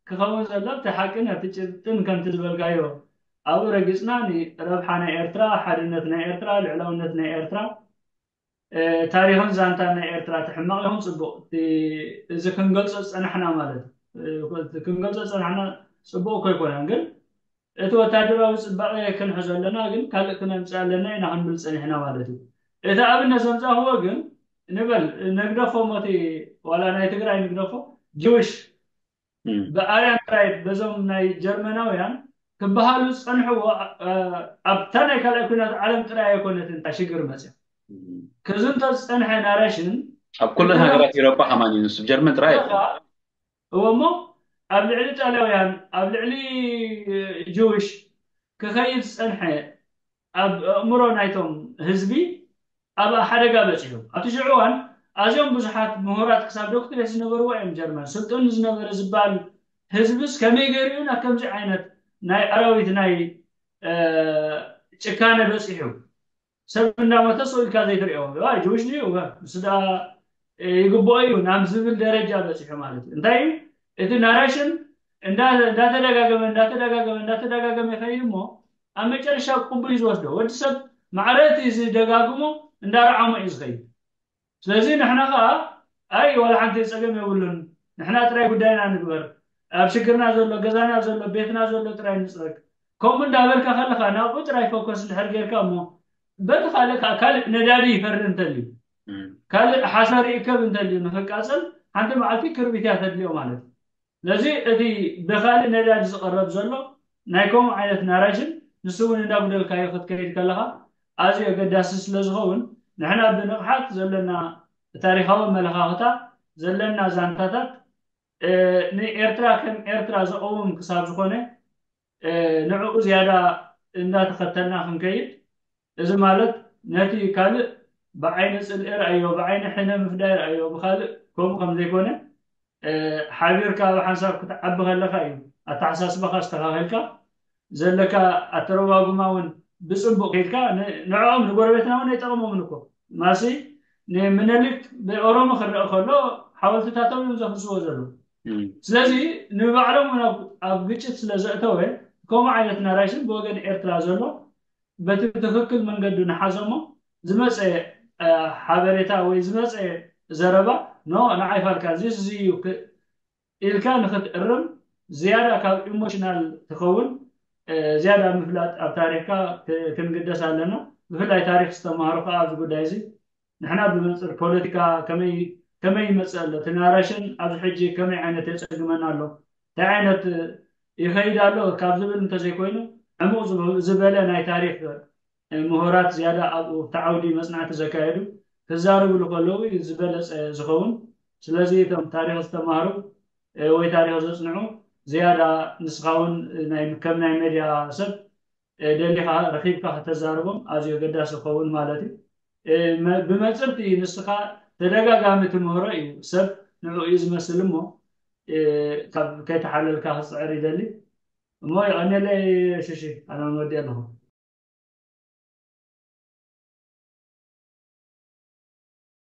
ክኸውን ዘሎ እቲ ሓቅን እቲ ጭብጥን ከምቲ ዝበልካዮ ኣብኡ ረጊፅና ንረብሓ ናይ ኤርትራ፣ ሓድነት ናይ ኤርትራ፣ ልዕላውነት ናይ ኤርትራ፣ እ፣ ታሪኽን ዛንታን ናይ ኤርትራ እቲ ሕማቕ ይኹን ፅቡቕ እቲ እዚ ክንገልፆ ዝፀናሕና ማለት እዩ። እ፣ እቲ ክንገልፆ ዝፀናሕና ፅቡቕ እኮ ኣይኮነን፣ ግን እቲ ወታደራዊ ፅባቐ ክንሕዞ ኣለና፣ ግን ካልእ ክነምፅእ ኣለና ኢና ክንብል ፀኒሕና ማለት እዩ። እቲ ኣብነት ዘምፃእክዎ ግን ንበል ነግደፎ ሞቲ ዋላ ናይ ትግራይ ንግደፎ ጅውሽ ብኣርያን ጥራይ በዞም ናይ ጀርመናውያን ክበሃሉ ዝፀንሕዎ እ፣ ኣብታ ናይ ካልኣይ ኩናት ዓለም ጥራይ ኣይኮነትን እታ ሽግር መፅያ ክዝንቶ ዝፀንሐ ናረሽን ኣብ ኩለን ሃገራት ኤሮጳ ከማን እዩ ንሱ ጀርመን ጥራይ ኣይኮነን። እዎ እሞ ኣብ ልዕሊ ጣልያውያን ኣብ ልዕሊ ጅውሽ ክኸይድ ዝፀንሐ ኣብ ኣእምሮ ናይቶም ህዝቢ ኣብ ሓደጋ በፂሑ ኣብቲ ሽዑ እዋን ኣዝዮም ብዙሓት ምሁራት ክሳብ ዶክትሬት ዝነበርዎ እዮም ጀርመን ስልጡን ዝነበረ ዝበሃል ህዝብስ ከመይ ገይሩ እዩ ናብ ከምዚ ዓይነት ናይ ኣራዊት ናይ ጭካነ በፂሑ ሰብ እንዳሞተ ሰው ኢልካ ዘይትሪኦ ጅውሽ ድዩ ምስ ዳ ይግብኦ እዩ ናብ ዝብል ደረጃ በፂሑ ማለት እዩ እንታይ እዩ እቲ ናራሽን እንዳተደጋገመ እንዳተደጋገመ እንዳተደጋገመ ይኸይድ እሞ ኣብ መጨረሻ ቅቡል እዩ ዝወስዶ ወዲ ሰብ ማዕረቲ ዝደጋግሞ እንዳረዓሞ እዩ ዝኸይድ ስለዚ ንሕና ከዓ ኣይ ዋላ ሓንቲ ፀገም የብሉን ንሕና ጥራይ ጉዳይና ንግበር ኣብ ሽግርና ዘሎ ገዛና ዘሎ ቤትና ዘሎ ጥራይ ንፅረግ ከምኡ እንዳበልካ ከለካ ናብኡ ጥራይ ፎከስ እንድሕር ጌርካ እሞ በቲ ካልእ ከዓ ካልእ ነዳዲ ይፈሪ እንተልዩ ካልእ ሓሳር ይእከብ እንተልዩ ንክቃፀል ሓንቲ መዓልቲ ክርቢት እያ ተድልዮ ማለት እዩ ስለዚ እቲ ብካልእ ነዳዲ ዝቐረብ ዘሎ ናይ ከምኡ ዓይነት ናራሽን ንሱ እውን እንዳጉደልካዮ ክትከይድ ከለካ ኣዝዩ ኣገዳሲ ስለ ዝኸውን ንሕና ብንቕሓት ዘለና ታሪካዊ ኣመለኻኽታ ዘለና ዛንታታት ንኤርትራ ከም ኤርትራ ዘቐውም ክሳብ ዝኾነ ንዕኡ ዝያዳ እንዳተኸተልና ክንከይድ እዚ ማለት ነቲ ካልእ ብዓይኒ ጽልኢ ርኣዮ፣ ብዓይኒ ሕነ ምፍዳይ ርኣዮ፣ ብኻልእ ከምኡ ከም ዘይኮነ ሓቢርካ ብሓንሳብ ክትዓቢ ከለኻ እዩ ኣተሓሳስባኻ ኣስተኻኺልካ ዘለካ ኣተረጓጉማ እውን ብፅቡቅ ከይድካ ንዕኦም ንጎረቤትና እውን ኣይጠቐሞምን እኮ ማሲ ንምነሊክ ብኦሮሞ ክረአ ከሎ ሓወልትታቶም እዮም ዘፍርስዎ ዘለዉ ስለዚ ንባዕሎም እውን ኣብ ግጭት ስለ ዘእተወ ከምኡ ዓይነት ናራሽን ብወገን ኤርትራ ዘሎ በቲ ትኽክል መንገዱ ንሓዞሞ ዝመፀ ሓበሬታ ወይ ዝመፀ ዘረባ ኖ ንዓይ ፋልካ ዚስ እዩ ኢልካ ንክትእርም ዝያዳ ካብ ኢሞሽናል ትኸውን ዝያዳ ምፍላጥ ኣብ ታሪክካ ክንግደስ ኣለና ብፍላይ ታሪክ ዝተማሃሩ ከዓ ኣብዚ ጉዳይ እዚ ንሕና ብመንፅር ፖለቲካ ከመይ ይመፅእ ኣሎ እቲ ናራሽን ኣብዚ ሕጂ ከመይ ዓይነት የፀግመና ኣሎ እንታይ ዓይነት ይኸይድ ኣሎ ካብ ዝብል እንተዘይኮይኑ ዕሙቕ ዝበለ ናይ ታሪክ ምሁራት ዝያዳ ኣብኡ እቲ ዓውዲ መፅናዕቲ ዘካየዱ ክዛረብሉ ከለዉ እዩ ዝበለፀ ዝኸውን ስለዚ እቶም ታሪክ ዝተማሃሩ ወይ ታሪክ ዘፅንዑ ዝያዳ ንስኻ እውን ከም ናይ ሜድያ ሰብ ደሊኻ ረኺብካ ከተዛርቦም ኣዝዩ ኣገዳሲ ክኸውን ማለት እዩ ብመፅርቲ ንስኻ ተደጋጋሚ ትምህሮ እዩ ሰብ ንዕኡ እዩ ዝመስል እሞ ካብ ከይተሓለልካ ክፅዕር ይደሊ እሞ ይቐኒለይ ሽሺ ኣነ ወዲ ኣለኹ